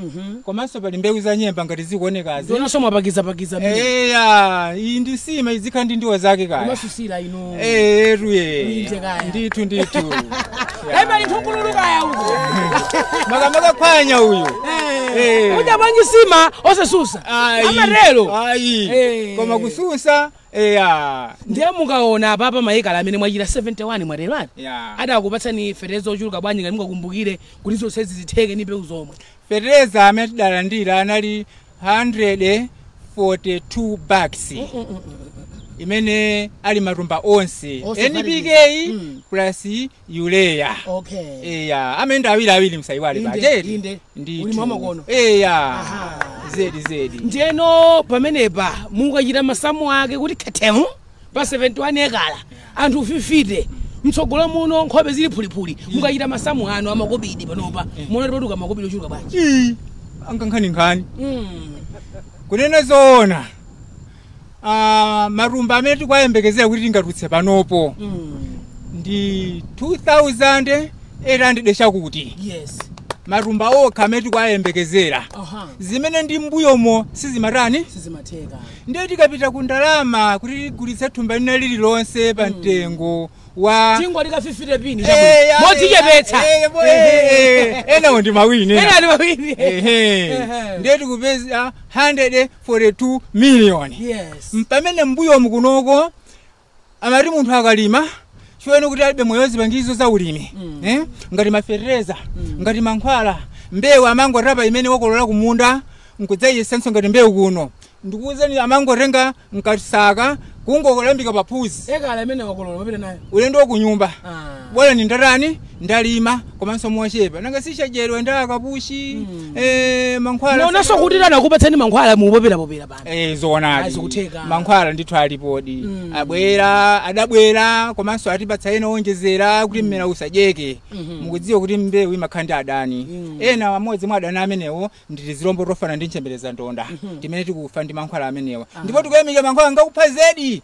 komanso pali mbewu za nyemba ngati zikuonekazi. Ndionanso mwapakizapakiza mmene. Eya, iyi ndi sima, izikhala ndi ndiwo zake kaya. Kumasusira ino. Eruye. Inje kaya. Ndithu ndithu. Ayi, nthungululu kaya uko. Makamaka khwanya uyu. Udya bwanji sima osasusa? Ayi. Amatero. Ayi. Koma kususa, eya. Ndiye mukaona apapa mayekala amene mwachita 71 mwatero ati Ya. adakupatsani fetereza ochuluka bwanji, ngati mungakumbukire, kuti zonsezi zitheke ndi mbewu zomwe? Fetereza amene tidalandira anali 142 bags imene ali matumba onse Onse. NPK plus urea. Eya, amene ndi awiri awiri, msayiwale. Inde, Bajeti inde. ndithu. Ulimi wamakono. Eya. Aha. Zedi zedi. Ndiyeno pamenepa mukachita masamu ake kuti khetemu pa 71 ekala anthu 50 mtsogolo muno nkhope zili phulipuli, mukachita masamu anu amakobidi panopa muona tipatuka makobidi ochuluka bwanji? Ii, ankankhani kunena zoona, matumba amene tikuyembekezera kuti tingatutse panopo ndi 2800 chakuti. Matumba okha amene tikuwayembekezera. Zimene ndi mbuyomo sizimatani? Sizimatheka. Ndiye tikapita ku ndalama kuti tigulitse thumba lina lililonse pa mtengo wa Tingwa likafifire pini modzichepetsa. Enawo ndi mawini. Ena ndi mawini. Ndiye tikupeza 142 million. Yes. Pamene mbuyomu kunoko amati munthu akalima chiwene kuti alibe moyo zipangizo za ulimi. Ngati mafertilizer, ngati mankhwala, mbewu amangotapa imene wakolola kumunda nkudzayiyesanso ngati mbewu kuno. Ndikuwuzani amangotenga nkasaka kungolambika paphuzi. Ekala imene wakolola mapita nayo. Ulendo wakunyumba. Bwana ni ndatani ndalima komanso mochepa. Nanga sichadyedwa ndakapushi mankhwala. Naonanso kuti tanakupatsani mankhwala mupopera-popera pano. Zoonadi. Azikutheka. Mankhwala ndithu alipodi. Abwera, adabwera komanso atipatsa ena onjezera kuti mmera usadyeke. Mukudziwa kuti mbewu imakhala ndi adani. Ena amodzi mwa adani amenewo ndi zilombo tofana ndi nchembereza ndonda. Timene tikufa ndi mankhwala amenewa. Ndipo tikuyamika mankhwala ngakupha zedi.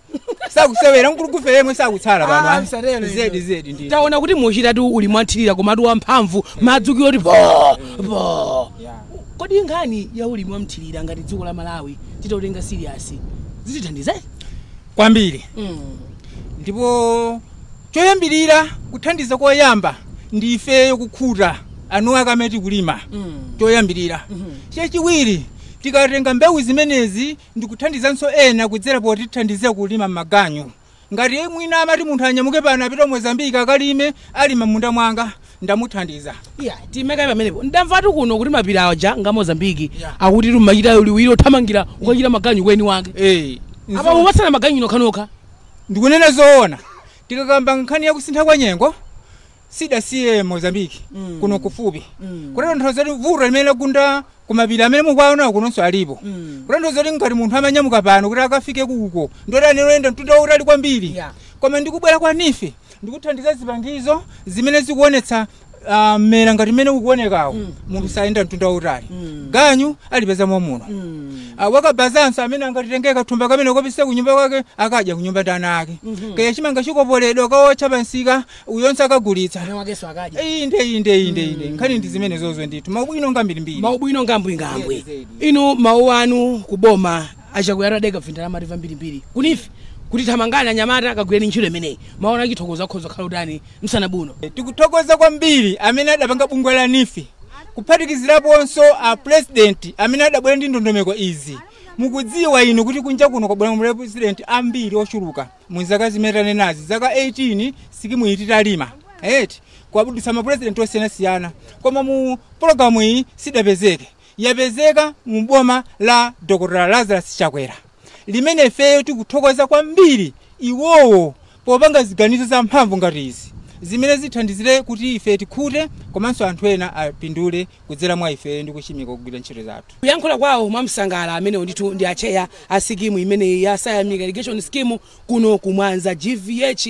Sakusewera nkulukufe yemwe sakutsala pano. Zedi zedi ndi. Taona kuti muchitatu uli mwathirira komatu wamphamvu madzukiro kuti bo bo. Kodi nkhani ya ulimi wamthirira ngati dziko la Malawi titautenga serious zitithandize? Kwambiri. Ndipo choyambirira kuthandiza koyamba ndi ifeyo kukhuta anu akamene tikulima. Choyambirira. Chachiwiri tikatenga mbewu zimenezi ndikuthandizanso ena kudzera potithandizira kulima m'maganyu. Ngati mwina amati munthu anyamuke pano apita Mozambique akalime alima munda mwanga ndamuthandiza. Yeah, timeka pamenepo. Ndamvatu kuno kuti mapiri aja nga Mozambique akuti tumachita liwiro othamangira ukachita maganyu kweni wake. Apa mupatsana maganyu nokhanokha. Ndikunena zoona. Tikakamba nkhani yakusintha kwa nyengo sidasiye Mozambique kuno kufupi. Kutanthauza kuti vuto limene lagunda kumapiri amene mukuwaona kunonso alipo. Kutanthauza kuti ngati munthu amanyamuka pano kuti akafike kuko ndoti anenoyenda mtunda wautali kwambiri. Koma ndikubwera kwa NEEF ndikuthandiza zipangizo zimene zikuonetsa mmera ngati mmene ukuonekawo munthu sayenda mtunda wautali. Ganyu alipeza mwamuno. Wakabazanso amene angatitengeka thumba kamene kopisa kunyumba kwake akadya kunyumba ndi ana ake. Kaya chimanga chikopoledwa kaotcha pansika uyonse akagulitsa. Inde. Nkhani ndi zimene zozo ndithu. Maubwino ngambirimbiri. Maubwino ngambwingambwi. Inu mawu anu kuboma achakwera adeka vindalama timva mbirimbiri. Ku NEEF kuti thamangani anyamata akagwireni ntchito imeneyi. Maona achithokoza akhoza kukhala utani msana buno. Tikuthokoza kwambiri amene adapanga bungwe la NEEF. Kuphatikiziraponso a president amene adabwera ndi ndondomeko izi. Mukudziwa inu kuti kunja kuno kwabwera president ambiri ochuluka mu zaka zimene tanenazi zaka 18 sikimu iti talima. Kwabudutsa ma president osiyanasiyana. Koma mu pologalamu iyi sidapezeke. Yapezeka mu boma la Dr. Lazarus Chakwera. Limene ifeyo tikuthokoza kwambiri iwowo popanga ziganizo za mphamvu ngati izi zimene zithandizire kuti ife tikhute komanso anthu ena apindule kudzera mwa ife ndi kuchimika kugwira ntchito zathu. Kuyankhula kwawo mwamsangala amenewo ndithu ndi acheya a sikimu imeneyi ya Sayamika Irrigation Scheme kuno kumwanza GVH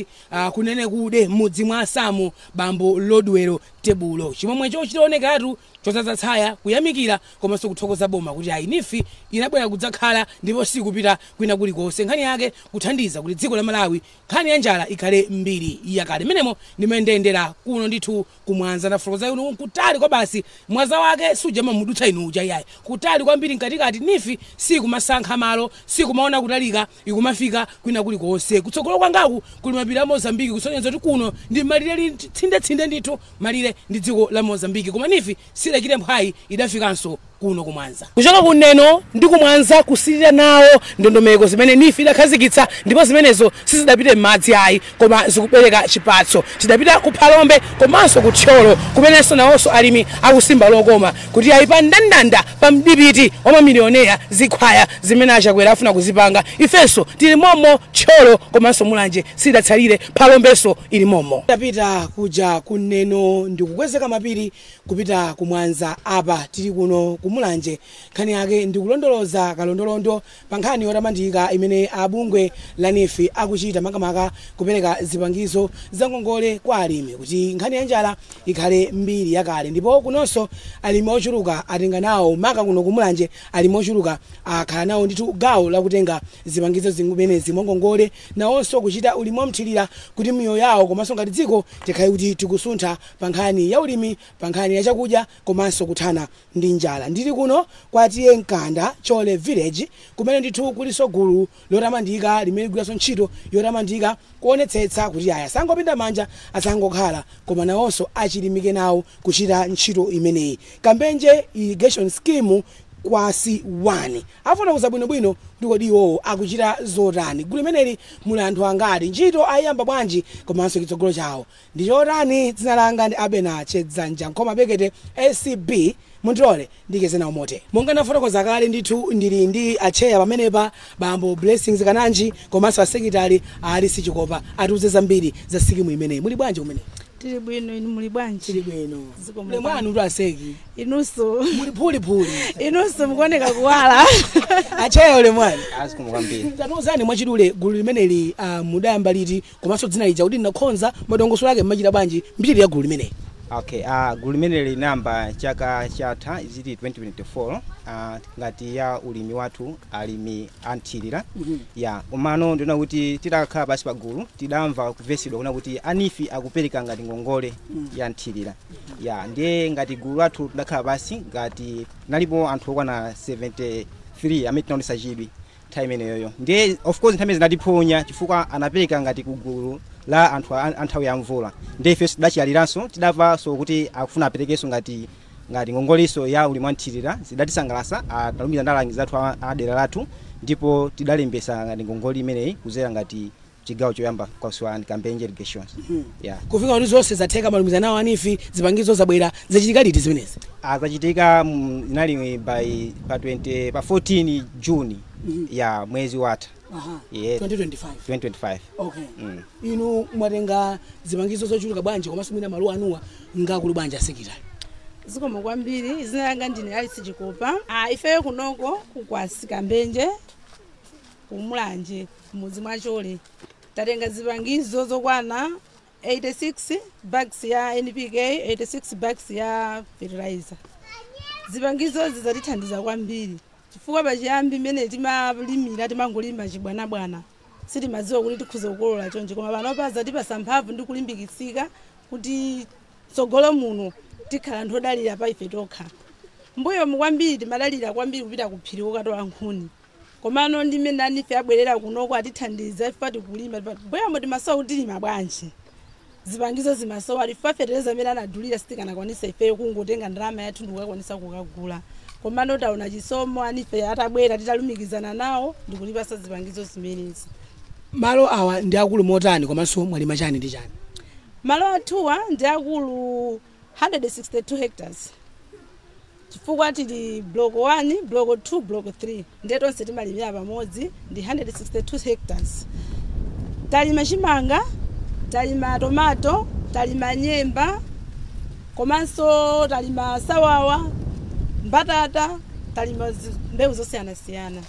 kunene kude m'mudzi mwa Samu bambo Lodwero Tebulo. Chimwemwecho chitaonekatu chodzadza tsaya kuyamikira komanso kuthokoza boma kuti ayi NEEF inabwera kudzakhala ndipo sikupita kwina kulikonse. Nkhani yake kuthandiza kuti dziko la Malawi nkhani ya njala ikhale mbiri yakale. Imenemo ndimendendera kuno ndithu kumwanza ndafotokoza inu kutali kwa basi mwaza wake suja mamudutsa inu uja yayi kutali kwambiri mkatikati NEEF sikumasankha malo sikumaona kutalika ikumafika kwina kulikonse. Kutsogolo kwangaku kuli mapiri a Mozambique kusonyeza kuti kuno ndi malire tsindetsinde ndithu malire ndi dziko la Mozambique koma NEEF silekire mphwayi idafikanso kuno kumwanza. Kuchoka kuneno ndi kumwanza kusilira nawo ndondomeko zimene NEEF idakhazikitsa ndipo zimenezo sizidapite m'madzi ayi koma zikubereka chipatso. Chidapita ku Phalombe komanso ku Thyolo kumenenso nawonso alimi akusimba lokoma kuti ayi pa ndandanda pa mdipiti wa mamilioneya zikhwaya zimene achakwera afuna kuzipanga. Ifenso tili momo Thyolo komanso Mulanje sidatsalire Phalombenso ili momo. Tapita kuja kuneno ndi kukwezeka mapiri kupita kumwanza apa tili kuno Mulanje. Nkhani yake ndikulondoloza kalondolondo pa nkhani yotamandika imene abungwe la NEEF akuchita makamaka kupereka zipangizo za ngongole kwa alimi kuti nkhani ya njala ikhale mbiri yakale. Ndipo kunonso alimi ochuluka atenga nawo maka kuno ku Mulanje, alimi ochuluka akhala nawo ndithu gawo lakutenga zipangizo zimenezi mwangongole, nawonso kuchita ulimi wamthirira kuti miyoyo yawo komanso ngati dziko tikhale kuti tikusuntha pa nkhani ya ulimi, pa nkhani ya chakudya komanso kuthana ndi njala. Ndili kuno kwa T/A Mkanda Chole Village kumene ndithu kuliso gulu lotamandika limene ligwiranso ntchito yotamandika kuonetsetsa kuti aya asangopinda manja, asangokhala, koma nawonso achilimike nawo kuchita ntchito imeneyi. Kambenje Irrigation Scheme kwasi 1 afotokoza bwinobwino kuti kodi iwowo akuchita zotani, gulu limeneli muli anthu angati, ntchito ayiyamba bwanji komanso chitsogolo chawo ndi chotani. Dzina langa ndi Abena Chedzanja Nkhoma Bekete ACB, mundilole ndikeze nawo mote. Monga ndafotokoza kale ndithu ndili ndi acheya pamenepa bambo Blessings Kananji komanso asekitali Alisi Chikopa, atiuze zambiri za sikimu imeneyi. Muli bwanji kumene? Tili bwino, inu muli bwanji? Tili bwino. Ziko muli Mule mwanu tu aseki. Inunso. Muli phulipuli. Inunso mukuoneka kuwala. Acheya ule mwanu. Azikomo kwambiri. Tatiuzani mwachidule gulu limeneli mudayamba liti komanso dzina lija kuti linakhonza madongosolo ake mmachita bwanji mbiri ya gulu limeneli? Okay, gulu limeneli linayamba chaka chatha ziti 2024 ngati ya ulimi wathu alimi anthirira. Ya komano ndiona kuti titakhala pasi pa gulu tidamva kuvesidwa kuna kuti a NEEF akupereka ngati ngongole ya nthirira. Ya ndiye ngati gulu lathu tidakhala pasi ngati nalipo anthu okwana 73 amene tinaonesa chidwi nthawi imeneyoyo. Ndiye of course nthawi zinatiphonya chifukwa anapereka ngati kugulu la anthu anthawi ya mvula. Ndiye ifenso tidachiyaliranso tidamvanso kuti akufuna aperekenso ngati ngongoliso ya ulimi wa nthirira, zidatisangalatsa, atalumiza ndalangizi athu a dera lathu ndipo tidalembesa ngati ngongoli imeneyi kuzera ngati chigawo choyamba kwa Swan Kambenje Irrigation. Yeah. Kufika kuti zonse zatheka malumiza nawo a NEEF, zipangizo zabwera, zachitika liti zimenezi? Zachitika inali by pa 20 pa 14 June ya mwezi watha. Yeah. 2025. 2025. Okay. Inu mwatenga zipangizo zochuluka bwanji komanso mwina maluwa anuwa ngakulu bwanji asekitali? Zikomo kwambiri, dzina langa ndine Alice Chikopa. Ifeyo kunoko kukwasi Kambenje kumulanje mudzi mwa Chole tatenga zipangizo zokwana 86 bags ya NPK, 86 bags ya fertilizer. Zipangizo zatithandiza kwambiri chifukwa pachiyambi mmene timalimira timangolima chibwanabwana, sitimadziwa kuti tikhuza kukolola chonje, koma panopa zatipasa mphamvu ndi kulimbikitsika kuti tsogolo muno tikhala anthu odalira pa ife tokha. Mbuyomu kwambiri timadalira kwambiri kupita kuphiri kokatola nkhuni, komano ndi mmene a NEEF abwerera kunoko atithandiza ife tikulima. Mbuyomu timasowa kuti tilima bwanji, zipangizo zimasowa, ife fetereza amene anadulira sitikanakwanisa ifeyo kungotenga ndalama yathu ndikukakwanisa kukagula. Komano taona chisomo a NEEF atabwera titalumikizana nawo ndikulipasa zipangizo zimenezi. Malo awa ndi akulu motani komanso mwalima chani ndi chani? Malo athuwa ndi akulu 162 hectares chifukwa tili block 1, block 2, block 3, ndiye tonse timalimira pamodzi ndi 162 hectares. Talima chimanga, talima tomato, talima nyemba, komanso talima sawawa, mbatata, talima mbewu zosiyanasiyana.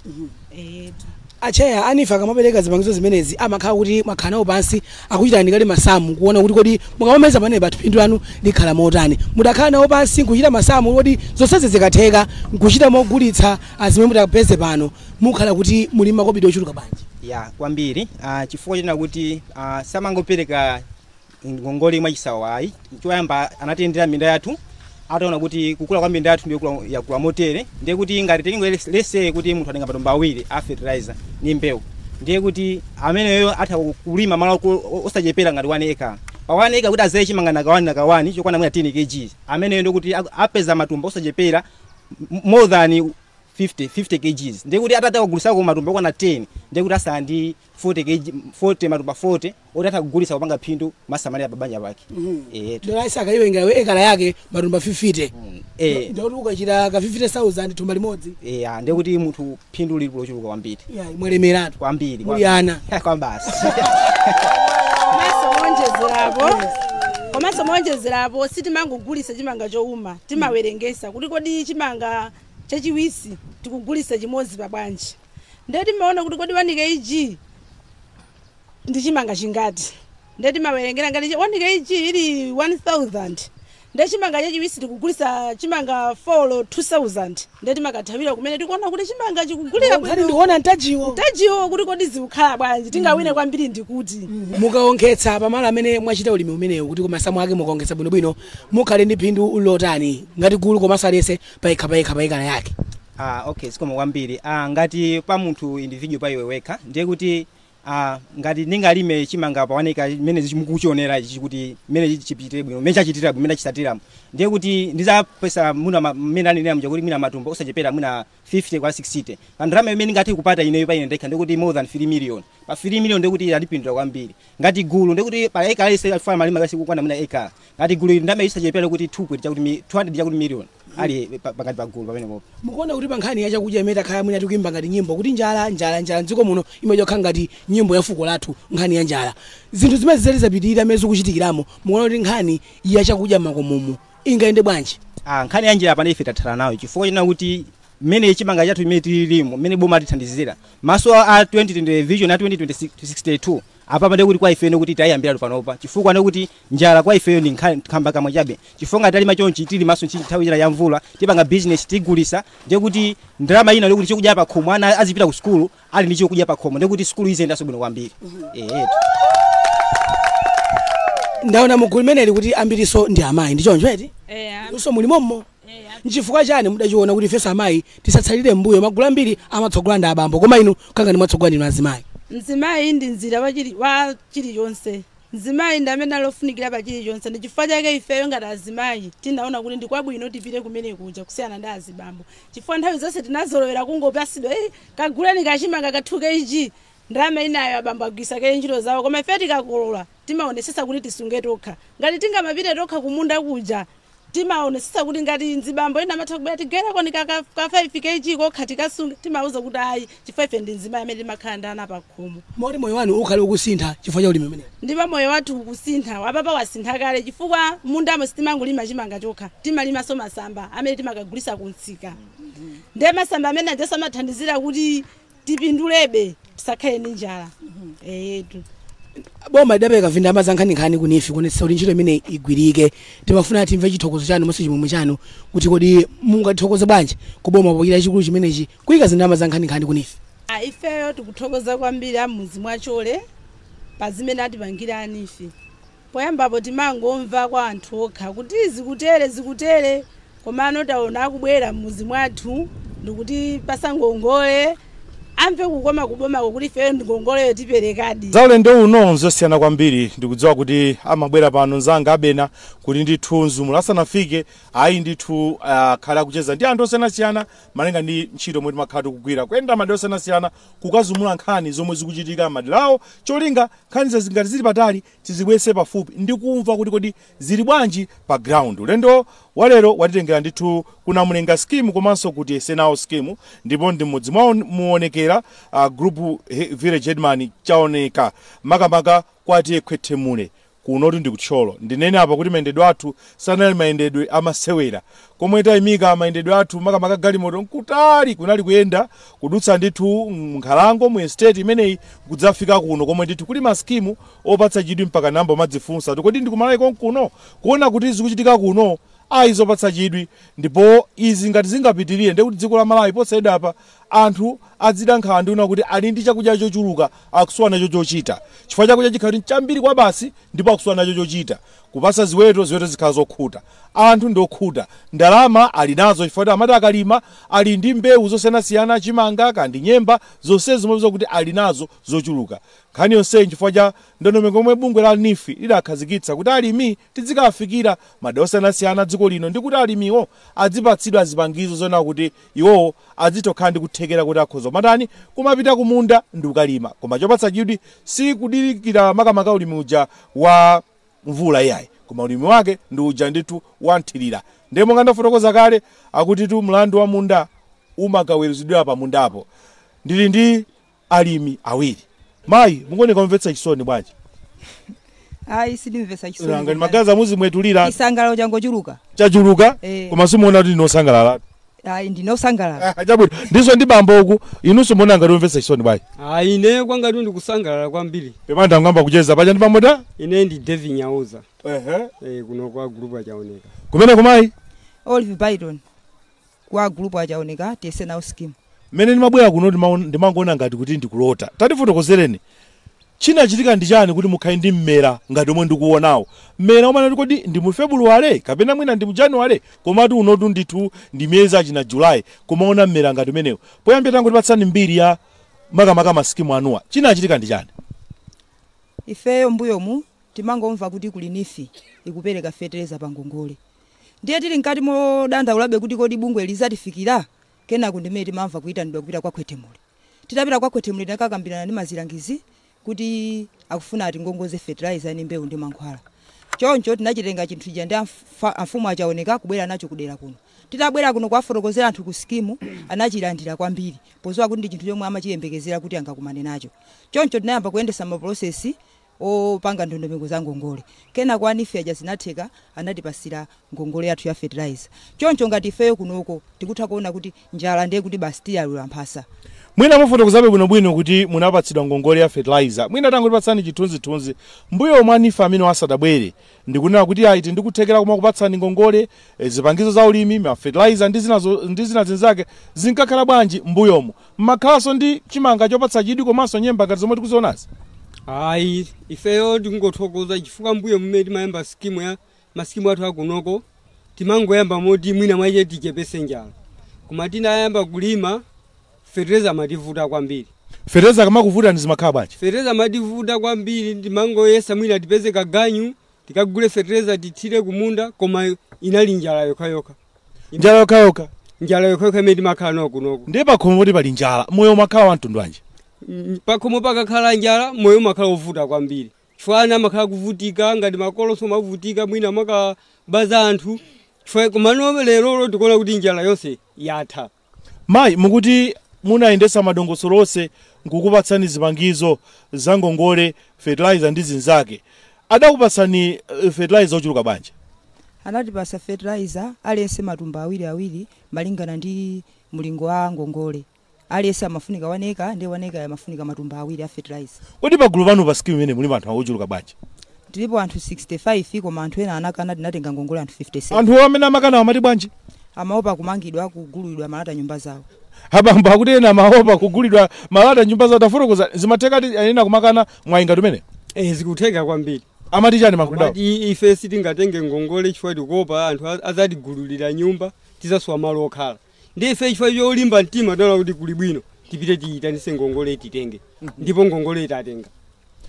Acheya a NEEF akamapereka zipangizo zimenezi amakhala kuti mwakhala nawo pansi akuchitani kale masamu kuona kuti kodi mukamameza pamene phindu lanu likhala motani. Mudakhala nawo pansi nkuchita masamu kodi zonsezi zikatheka nkuchita mogulitsa zimene mutapeze pano mukhala kuti muli makobidi ochuluka bwanji? Ya kwambiri, chifukwa china kuti samangopereka ngongole mwachisawayi. Choyamba anatiyendera minda yathu ataona kuti kukula kwa minda yathu ndiyo yakula motere, ndiye kuti ngati tingo lese kuti munthu atenga matumba awiri a fertilizer ni mbewu, ndiye kuti ameneyo atha kulima malo osachepera ngati 1 acre. Pa 1 acre kuti azere chimanga nakawani nakawani chokwana mwina 10 kg, ameneyo ndiye kuti apeza matumba osachepera more than 50 kg. Ndiye kuti atatha kugulisako matumba okwana 10, ndiye kuti asala ndi 40 kg, 40 matumba 40 oti atha kugulisa kupanga phindu masamalira pabanja pake. Dola isakayiwenga ekala yake matumba 50. Ndiye kuti ukachita ka 50,000 thumba limodzi. Ndiye kuti munthu phindu lili lochuluka kwambiri. Mwalemeratu kwambiri. Muli ana. Kwa basi. Komanso monjezerapo sitimangogulisa chimanga chowuma, timawerengesa kuti kodi chimanga Chachiwisi tikugulisa chimodzi pa bwanji. Ndiye timaona kuti kodi 1 kg ndi chimanga chingati. Ndiye timawerengera ngati 1 kg ili 1000. Ndiye chimanga chachiwisi tikugulisa chimanga 4 2000. Ndiye timakathawira kumene tikuona kuti chimanga chikugulira bwino. Ndikuona ntajiwo. Ntajiwo kuti kodi zikukhala bwanji tingawine kwambiri ndikuti. Mukaonkhetsa pamalo amene mwachita ulimi umenewu kuti kumasamu ake mukaonkhetsa bwinobwino mukhale ndi phindu lotani ngati gulu komanso aliyense payekha payekha payekhala yake. Okay, zikomo kwambiri. Ngati pa munthu individual pa iwe wekha ndiye kuti ngati ndingalime chimanga paoneka mmene mukuchionera ichi kuti mmene chipitire bwino mmene chachitira bwino mmene chisatira ndiye kuti ndizapesa muna mmene anenera mja kuti mwina matumba osachepera mwina 50 kwa 60 pa ndalama imene ngati kupata ineyo pa ine ndekha ndiye kuti more than 3 million pa 3 million ndiye kuti alipindula kwambiri ngati gulu ndiye kuti pa eka alise alifana malima kasi kukwana mwina eka ngati gulu ndalama isachepera kuti 2 chakuti 200 chakuti million ali pakati pa gulu pamene popo. Mukuona kuti pa nkhani ya chakudya imene takhala mwina tikuimba ngati nyimbo kuti njala njala njala mdziko muno imachokha ngati nyimbo ya fuko lathu nkhani ya njala. Zinthu zimene zizali zapitirira mmene zikuchitikiramo mukuona kuti nkhani ya chakudya makomomo ingayende bwanji? Nkhani ya njala pano ife tathala nayo chifukwa china kuti mmene chimanga chathu imene tililimo mmene boma lithandizira maso a 2020 vision ya 2062 apa pande kuti kwa ifeno kuti tayambira panopa chifukwa kuti njala kwa ifeyo ndi nkhamba kamwe chabe chifukwa ngati alima chonchi tili maso nthawi ina ya mvula tipanga business tigulisa ndiye kuti ndalama ina ndikuti chokudya pa khomo ana azipita ku sukulu ali ndi chokudya pa khomo ndiye kuti sukulu izendanso bwino kwambiri. Ndaona mugulu limeneli kuti ambiriso ndi amayi ndi choncho eti? Uso mulimomo. Nchifukwa chani mudachiona kuti ifeso amayi tisatsalire mbuyo magulu ambiri amatsogola ndi abambo koma inu kangani mwatsogola ndinu azimayi. Mzimayi ndi nzira wa chilichonse. Mzimayi ndi amene alofunikira pa chilichonse ndi chifukwa chake ifeyo ngati azimayi tinaona kuti ndi kwabwino tipite kumene kuja kusiyana ndi azibambo chifukwa nthawi zonse tinazolowera kungopasidwa kaguleni kachimanga ka 2 kg ndalama inayo abambo agwisa kale ntchito zawo koma ife tikakolola timaonesesa kuti tisunge tokha ngati tingamapite tokha kumunda kuja timaonesesa kuti ngati nzibambo ena amatha kubwera tigera koni ka 5 kg kokha tikasunga timauza kuti ayi chifukwa ife ndi nzimayi amene timakhala ndi ana pakhomo. Moti moyo wanu ukhale ukusintha chifukwa cha ulimi umenewu? Ndipo moyo wathu ukusintha apapa wasintha kale chifukwa mundamo sitimangolima chimanga chokha timalimanso masamba amene timakagulisa kumsika. Ndiye masamba amene ajaso amathandizira kuti tipindulebe tisakhale ndi njala. Boma lidapereka vindama za nkhaninkhani ku NEEF kuonetsetsa kuti ntchito imene igwirike. Timafuna timve chithokozo chanu monse chimwemwe chanu kuti kodi mungatithokoze bwanji kuboma pochita chikulu chimenechi kuyika zindama za nkhaninkhani ku NEEF. Ifeyo tikuthokoza kwambiri amudzi mwachole pa zimene atipangira a NEEF. Poyambapo timangomva kwa anthu okha kuti zikutere zikutere komano taona akubwera m'mudzi mwathu ndikuti pasangongole amve kukoma kubomako kuti ifeyo ndingongoleyo tiperekadi. Zaulendo uno nzosiyana kwambiri ndikudziwa kuti amabwera pano nzanga abena kuti ndithu mzumula asanafike ayi ndithu khala akucheza ndi anthu osiyanasiyana malinga ndi ntchito omwe timakhala tikugwira kuyenda madera osiyanasiyana kukazumula nkhani zomwe zikuchitika maderawo cholinga nkhani zingati zili patali tizibwese pafupi ndi kumva kuti kodi zili bwanji pa ground. Ulendo walero watitengera ndithu kuna Mulenga scheme komanso kuti Esenawo scheme ndipo ndi mmodzi mwa muonekera group village headman chaoneka makamaka kwati Khwethemule kunotu ndi kutcholo. Ndinene apa kuti mayendedwe athu sanali mayendedwe amasewera komwe tayimika mayendedwe athu makamaka galimoto nkutali kunali kuyenda kudutsa ndithu nkhalango mu estate imeneyi kudzafika kuno komwe ndithu kuli maskimu opatsa chidwi mpaka namba madzifunsa kodi ndikumalayi konkuno kuona kuti zikuchitika kuno ayi zopatsa chidwi ndipo izi ngati zingapitirire ndekuti dziko la Malawi posayedwa apa anthu adzida nkhawa ndiuna kuti ali ndi chakudya chochuluka akusowa nacho chochita chifukwa chakudya chikhala chambiri kwa basi ndipo akusowa nacho chochita kupasa ziweto ziweto zikhala zokhuta anthu ndi okhuta ndalama ali nazo chifukwa amati akalima ali ndi mbewu zosiyanasiyana chimanga kandi nyemba zonse zimwe kuti ali nazo zochuluka. Nkhani yonseyi chifukwa cha ndondomeko omwe bungwe la NEEF lidakhazikitsa kuti alimi tizikafikira madera osiyanasiyana dziko lino ndi kuti alimiwo adzipatsidwa zipangizo zoona kuti iwowo adzitokhala ndi kuthekera kuti akhoza matani kumapita kumunda ndi kukalima. Koma chopatsa chidwi sikudirikira makamaka ulimi uja wa mvula iyayi koma ulimi wake ndi uja ndithu wanthirira. Ndiye monga ndafotokoza kale akuti tu mlandu wa munda umakaweruzidwa pa mundapo. Ndili ndi alimi awiri. Mayi mukuoneka kumvetsa chisoni bwanji? Ayi sindimvetsa chisoni. Ngani magazi amuzi mwetulira. Chisangalalo changochuluka. Chachuluka? Koma simuona kuti ndinosangalala. Ayi, ndinosangalala. Chabwino, ndiso ndi bambo uku, inunso muona ngati omvetsa chisoni bwanji? Ayi, ine kwangati ndikusangalala kwambiri. Pemanda ngamba kucheza paja ndi bambo da? Ine ndi David Nyauza. Ehe. Kuno kwa group achaoneka. Kumene kumayi? Olive Byron kwa group achaoneka tiyese nawo scheme. Mmene ndimabwera kuno ndimangoona ngati kuti ndikulota. Tatifotokozereni, chinachitika ndi chani kuti mukhale ndi mmera ngati omwe ndikuonawo? Mmera umene kodi ndi mu February kapena mwina ndi mu January, komatu unotu ndithu ndi miyezi achina July kumaona mmera ngati umenewo. Poyambira tangotipatsani mbiri ya makamaka masikimu anuwa, chinachitika ndi chani? Ifeyo mbuyomu timangomva kuti kuli NEEF ikupereka fetereza pa ngongole, ndiye tili mkati modandaulabe kuti kodi bungwe lizatifikira. Kenako ndimene timamva kuyitanidwa kupita kwa Khwetemule. Titapita kwa Khwetemule tinakakambirana ndi mazilangizi kuti akufuna atingongoze fertilizer ndi mbewu ndi mankhwala. Choncho tinachitenga chinthu chija ndi amfumu achaoneka kubwera nacho kudera kuno. Titabwera kuno kuwafotokozera anthu ku skimu, anachilandira kwambiri pozowa kuti ndi chinthu chomwe amachiyembekezera kuti angakumane nacho. Choncho tinayamba kuyendesa maprosesi opanga ndondomeko za ngongole. Kenako a NEEF aja zinatheka, anatipasira ngongole yathu ya fertilizer. Choncho ngati ifeyo kunoko tikutha kuona kuti njala ndiye kuti basi tiyalula mphasa. Mwina mufotokozabe bwinobwino kuti munapatsidwa ngongole ya fertilizer, mwina tangotipatsani chithunzithunzi mbuyo mwa NEEF amene asadabwere ndikunena kuti ayi ndikuthekera koma kupatsani ngongole, zipangizo za ulimi, ma fertilizer ndi zina zinzake, zinkakhala bwanji mbuyomo? Mmakhalanso ndi chimanga chopatsa chidwi komanso nyemba ngati zomwe tikuzionazi? Ayi, ifeyo tikungothokoza chifukwa mbuyo mmene timayamba skimu ya masikimu athu akunoko timangoyamba moti mwina mwache tichepese njala, koma tinayamba kulima fertilizer amativuta kwambiri. Fertilizer kamakuvuta ndi zimakhala bwanji? Fertilizer amativuta kwambiri, timangoyesa mwina tipeze kaganyu tikagule fertilizer tithire kumunda, koma inali njala yokhayokha. Njala yokhayokha? Njala yokhayokha imene timakhala nayo kunoko. Ndiye pakhomo poti pali njala, moyo umakhala wa mtundu wanji? Pakhomo pakakhala njala, moyo umakhala wovuta kwambiri. Chifukwa ana amakhala kuvutika, ngati makoloso mavutika, mwina makabaza anthu. Chifukwa komano lero tikuona kuti njala yonse yatha. Mayi, mukuti munayendesa madongosolo onse nkukupatsani zipangizo za ngongole, fertilizer ndi zinzake. Adakupatsani fertilizer ochuluka bwanji? Anatipasa fertilizer aliyense matumba awiri awiri malingana ndi mulingo wa ngongole. Aliyense amafunika waneka, ndi waneka amafunika matumba awiri a fertilizer. Kodi pagulu panu pa skimu imene muli anthu ochuluka bwanji? Tilipo anthu 65, koma anthu ena anakana, tinatenga ngongole anthu 57. Anthu amene amakana amati bwanji? Amaopa kumangidwa, kugulidwa malata nyumba zawo. Abambo akuti ena amaopa kugulidwa malata nyumba zawo. Tafotokoza, zimatheka ati ena kumakana mwayinga tumene? Zikutheka kwambiri. Amati chani makulidwa? Amati ife sitingatenge ngongole chifukwa tikuopa anthu azatigululira nyumba, tizasowa malo okhala. Ndi ife chifukwa cholimba mtima tinaona kuti kuli bwino tipite tiyitanise ngongole titenge. Ndipo ngongole tatenga.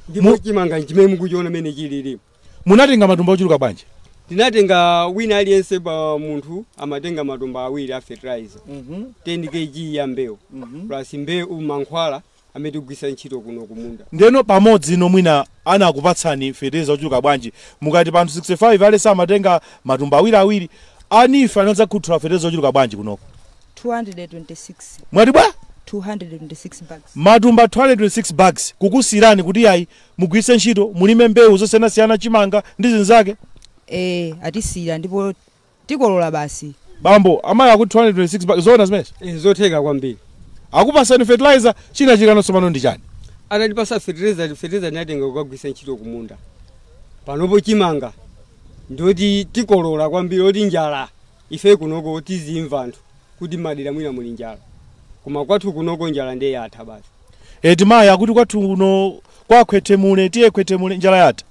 Ndipo chimanga chimene mukuchiona mene chilili. Munatenga matumba ochuluka bwanji? Tinatenga wina aliyense pa munthu amatenga matumba awiri a fertilizer. 10 kg ya mbewu. Plus mbewu mankhwala amene tikugwiritsa ntchito kuno kumunda. Ndeno pamodzi ino mwina anakupatsani fertilizer ochuluka bwanji? Mukati pa anthu 65 alese amatenga matumba awiri awiri, a NEEF anadzakhuthula fertilizer ochuluka bwanji kunoko? 226. Mwati bwa? 226 bags. Matumba 226 bags kukusiyirani kuti ayi mugwiritse ntchito mulime mbewu zosiyanasiyana, chimanga ndi zinzake. Atisiyira ndipo tikolola basi. Bambo, amayi akuti 226 bags, zoona zimenezi? Zotheka kwambiri. Akupasani fertilizer, china chikanonso pano ndi chani? Atatipasa fertilizer, fertilizer tinatenga kukagwiritsa ntchito kumunda. Panopo chimanga ndoti tikolola kwambiri, oti njala ife kunoko tizimva anthu kuti madera mwina muli njala, koma kwathu kunoko njala ndiye yatha basi. Timayi akuti kwathu kuno kwa Khwetemule, tiye Khwetemule, njala yatha.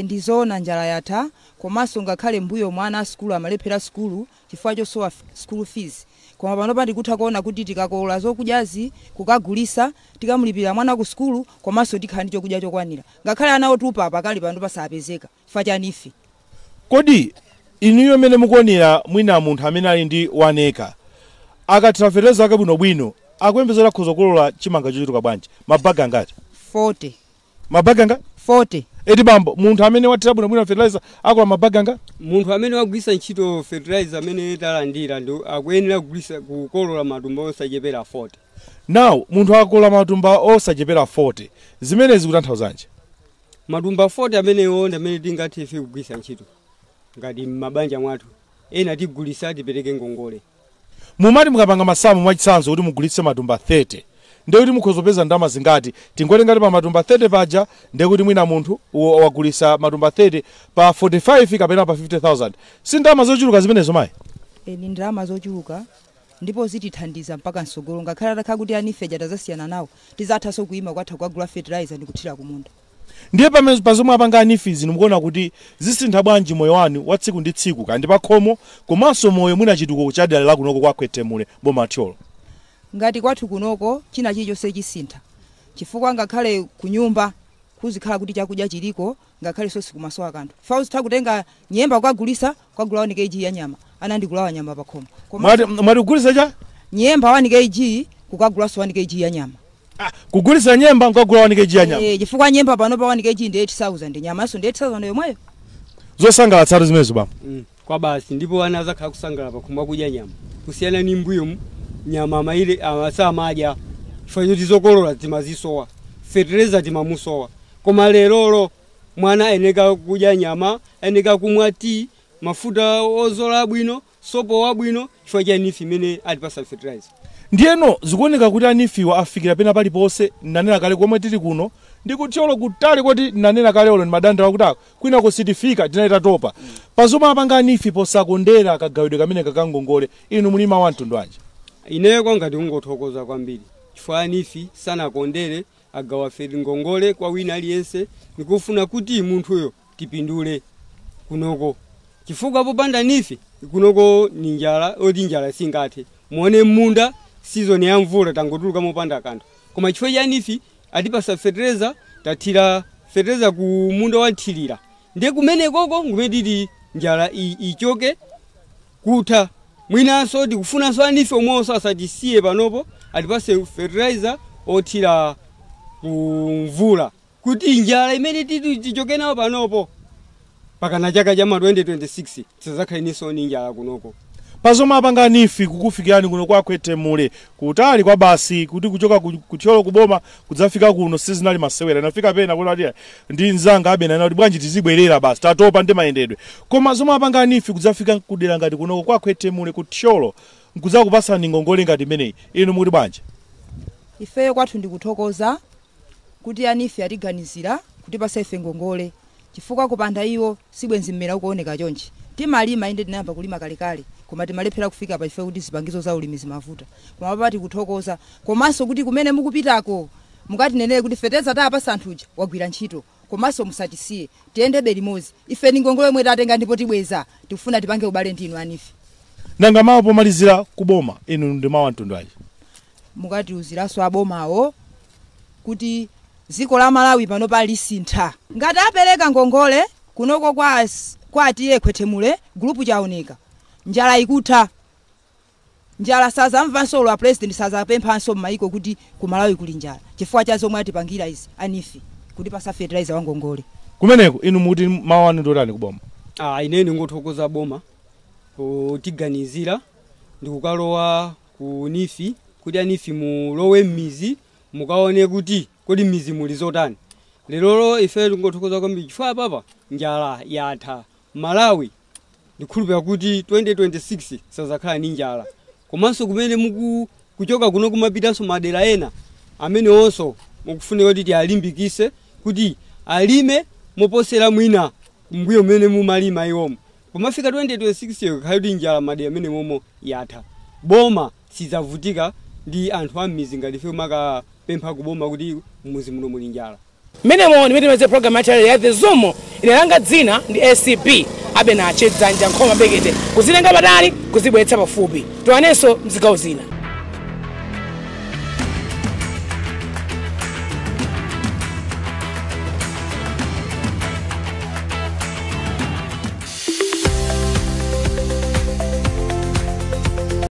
Ndizoona njala yatha, komanso ngakhale mbuyo mwana sukulu amalephera sukulu chifukwa chosowa school fees. Koma panopa ndikutha kuona kuti tikakolola zokudyazi kukagulisa, tikamulipira mwana ku sukulu, komanso tikhala ndi chokudya chokwanira. Ngakhale ana otupa pakali pano pasapezeka chifukwa cha NEEF. Kodi inuyo mmene mukuonera mwina munthu amene ali ndi waneka akathira fertilizer ake bwinobwino akuyembekeza akhoza kukolola chimanga chochuluka bwanji? Mabaga angati? 40. Mabaga angati? 40. Eti bambo, munthu amene wathira bwinobwino fertilizer akola mabaga angati? Munthu amene wagwiritsa ntchito fertilizer amene talandira ndi akuyenera kugwiritsa kukolola matumba osachepera 40. Now munthu akola matumba osachepera 40, zimenezi zikutanthauzanji? Matumba 40 amenewo ndi amene tingathe ife kugwiritsa ntchito ngati m'mabanja mwathu, ena tigulisa tipereke ngongole. Mumati mukapanga masamu mwachitsanzo kuti mugulitse matumba 30, ndiye kuti mukhozopeza ndalama zingati? Tingoti ngati pa matumba 30 paja, ndiye kuti mwina munthu wagulitsa matumba 30 pa 45 kapena pa 50,000, si ndalama zochuluka zimenezo mayi? Ni ndalama zochuluka ndipo zitithandiza mpaka msogolo. Ngakhale atakhala kuti a NEEF tazasiyana nawo, tizathanso kuyima kwatha kukagula fertilizer ndi kuthira kumunda. Ndiye pamene pazomwe apanga a NEEF zinu, mukuona kuti zisintha bwanji moyo wanu wa tsiku ndi tsiku, kandi pa khomo komanso moyo mwina chitukuko cha dera lakunoko kwa Khwetemule, boma Thyolo? Ngati kwathu kunoko china chilichonse chisintha, chifukwa ngakhale kunyumba kuzikhala kuti chakudya chiliko, ngakhale sosi kumasowa kanthu. Fa uzitha kutenga nyemba kukagulisa, kukagula 1 kg ya nyama, ana ndikulawa nyama pakhomo. Mwati kugulisa cha nyemba 1 kg kukagulaso 1 kg ya nyama. Kugulisa nyemba nkagula 1 kg ya nyama? Chifukwa nyemba pano pa 1 kg ndi 8000, nyamanso ndi 8000 yomweyo. Zosangalatsatu zimenezo baba. Kwa basi, ndipo ana azakhala kusangalala pakhomo kudya nyama kusiyana ni mbuyo nyama maile asamadya chifukwa choti zokolola timazisowa, fertilizer timamusowa. Koma lerolo mwana ayeneka kudya nyama, ayeneka kumwa tea, mafuta ozola abwino, sopo wabwino, chifukwa cha NEEF imene atipasa fertilizer. Ndiyeno zikuoneka kuti a NEEF-wa afikira pena paliponse. Nanena kale komwe tili kuno ndi kuthyolo kutali, koti nanena kale olo ni madandala kuti ako kwina kusitifika tinali tatopa. Pazomwe apanga a NEEF posakondera kagawidwe kamene kakangongole, inu muli mawu amtundu wanji? Ineyo kwanga ndikungothokoza kwambiri chifukwa a NEEF sanakondere, agawa ngongole kwa wina aliyense. Nikufuna kuti munthuyo tipindule kunoko, chifukwa popanda NEEF kunoko ni njala, oti njala singathe. Muone munda season ya mvula tangotuluka mopanda kanthu, koma chifukwa cha NEEF atipasa fertilizer, tathira fertilizer ku munda wanthirira, ndiye kumene koko ngumene tili njala ichoke kutha. Mwinanso tikufunanso a NEEF omwenso asatisiye panopo, atipase fertilizer othira ku mvula kuti njala imene titi tichoke nawo panopo pakana chaka cha ma 2026 tisazakhale ni njala kunoko. Pazomwe apanga a NEEF kukufikirani kuno kwa Khwetemule kutali kwa basi, kuti kuchoka kuthyolo kuboma kudzafika kuno sizinali masewera. Nafika pena kuti ati ndi mzanga abena kuti bwanji tizibwerera basi, tatopa ndi mayendedwe. Koma zomwe apanga a NEEF kudzafika kudera ngati kunoko kwa Khwetemule kuthyolo nkudzakupasani ngongole ngati imeneyi, inu mukuti bwanji? Ifeyo kwathu ndikuthokoza kuti a NEEF atiganizira kutipasa ife ngongole, chifukwa kupanda iwo sibwenzi mmera ukuoneka chonchi. Timalima inde, tinayamba kulima kalekale, koma timalephera kufika pa ife kuti zipangizo za ulimi zimavuta. Koma papa tikuthokoza, komanso kuti kumene mukupitako mukatinenere kuti fetereza tapasa anthuja wagwira ntchito, komanso musatisiye, tiyendebe limodzi. Ife ni ngongole yomwe tatenga ndipo tibweza, tikufuna tipange ubale ndinu a NEEF. Nanga mawu pomalizira kuboma, inu ndi mawu amtundu wanji? Mukatiuziranso abomawo kuti dziko la Malawi pano palisintha. Ngati apereka ngongole kunoko kwa tiye Khwetemule group chaoneka, njala ikutha, njala sazamvanso olo president sazapemphanso m'mayiko kuti ku Malawi kuli njala, chifukwa cha zomwe atipangira izi a NEEF kuti pasa fertilizer wa ngongole. Kumeneko inu mukuti mawu anu ndi otani kuboma? Ine ndingothokoza boma potiganizira ndikukalowa ku NEEF, kuti a NEEF mulowe m'mizi mukaone kuti kodi m'mizi muli zotani. Lerolo ife tingothokoza kwambiri chifukwa papa njala yatha Malawi, ndikhulupirira kuti 2026 sazakhala ndi njala. Komanso kumene muku kuchoka kuno kumapitanso madera ena amene onso mukufunika kuti tialimbikise kuti alime moposera mwina mbuyo mmene mumalima iwomo. Pomafika 2026 yo khali kuti njala madera amene momo yatha, boma sizavutika ndi anthu a m'mizi ngati ife makapempha kuboma kuti m'muzi muno muli njala. Mmenemo ndimene timalize program ya channel ya The Zoom. Ine langa dzina ndi ACB Abenache Dzanja Nkhoma Bekete, kuzitenga patali kuzibweretsa pafupi. Tionanenso mzigawo zina.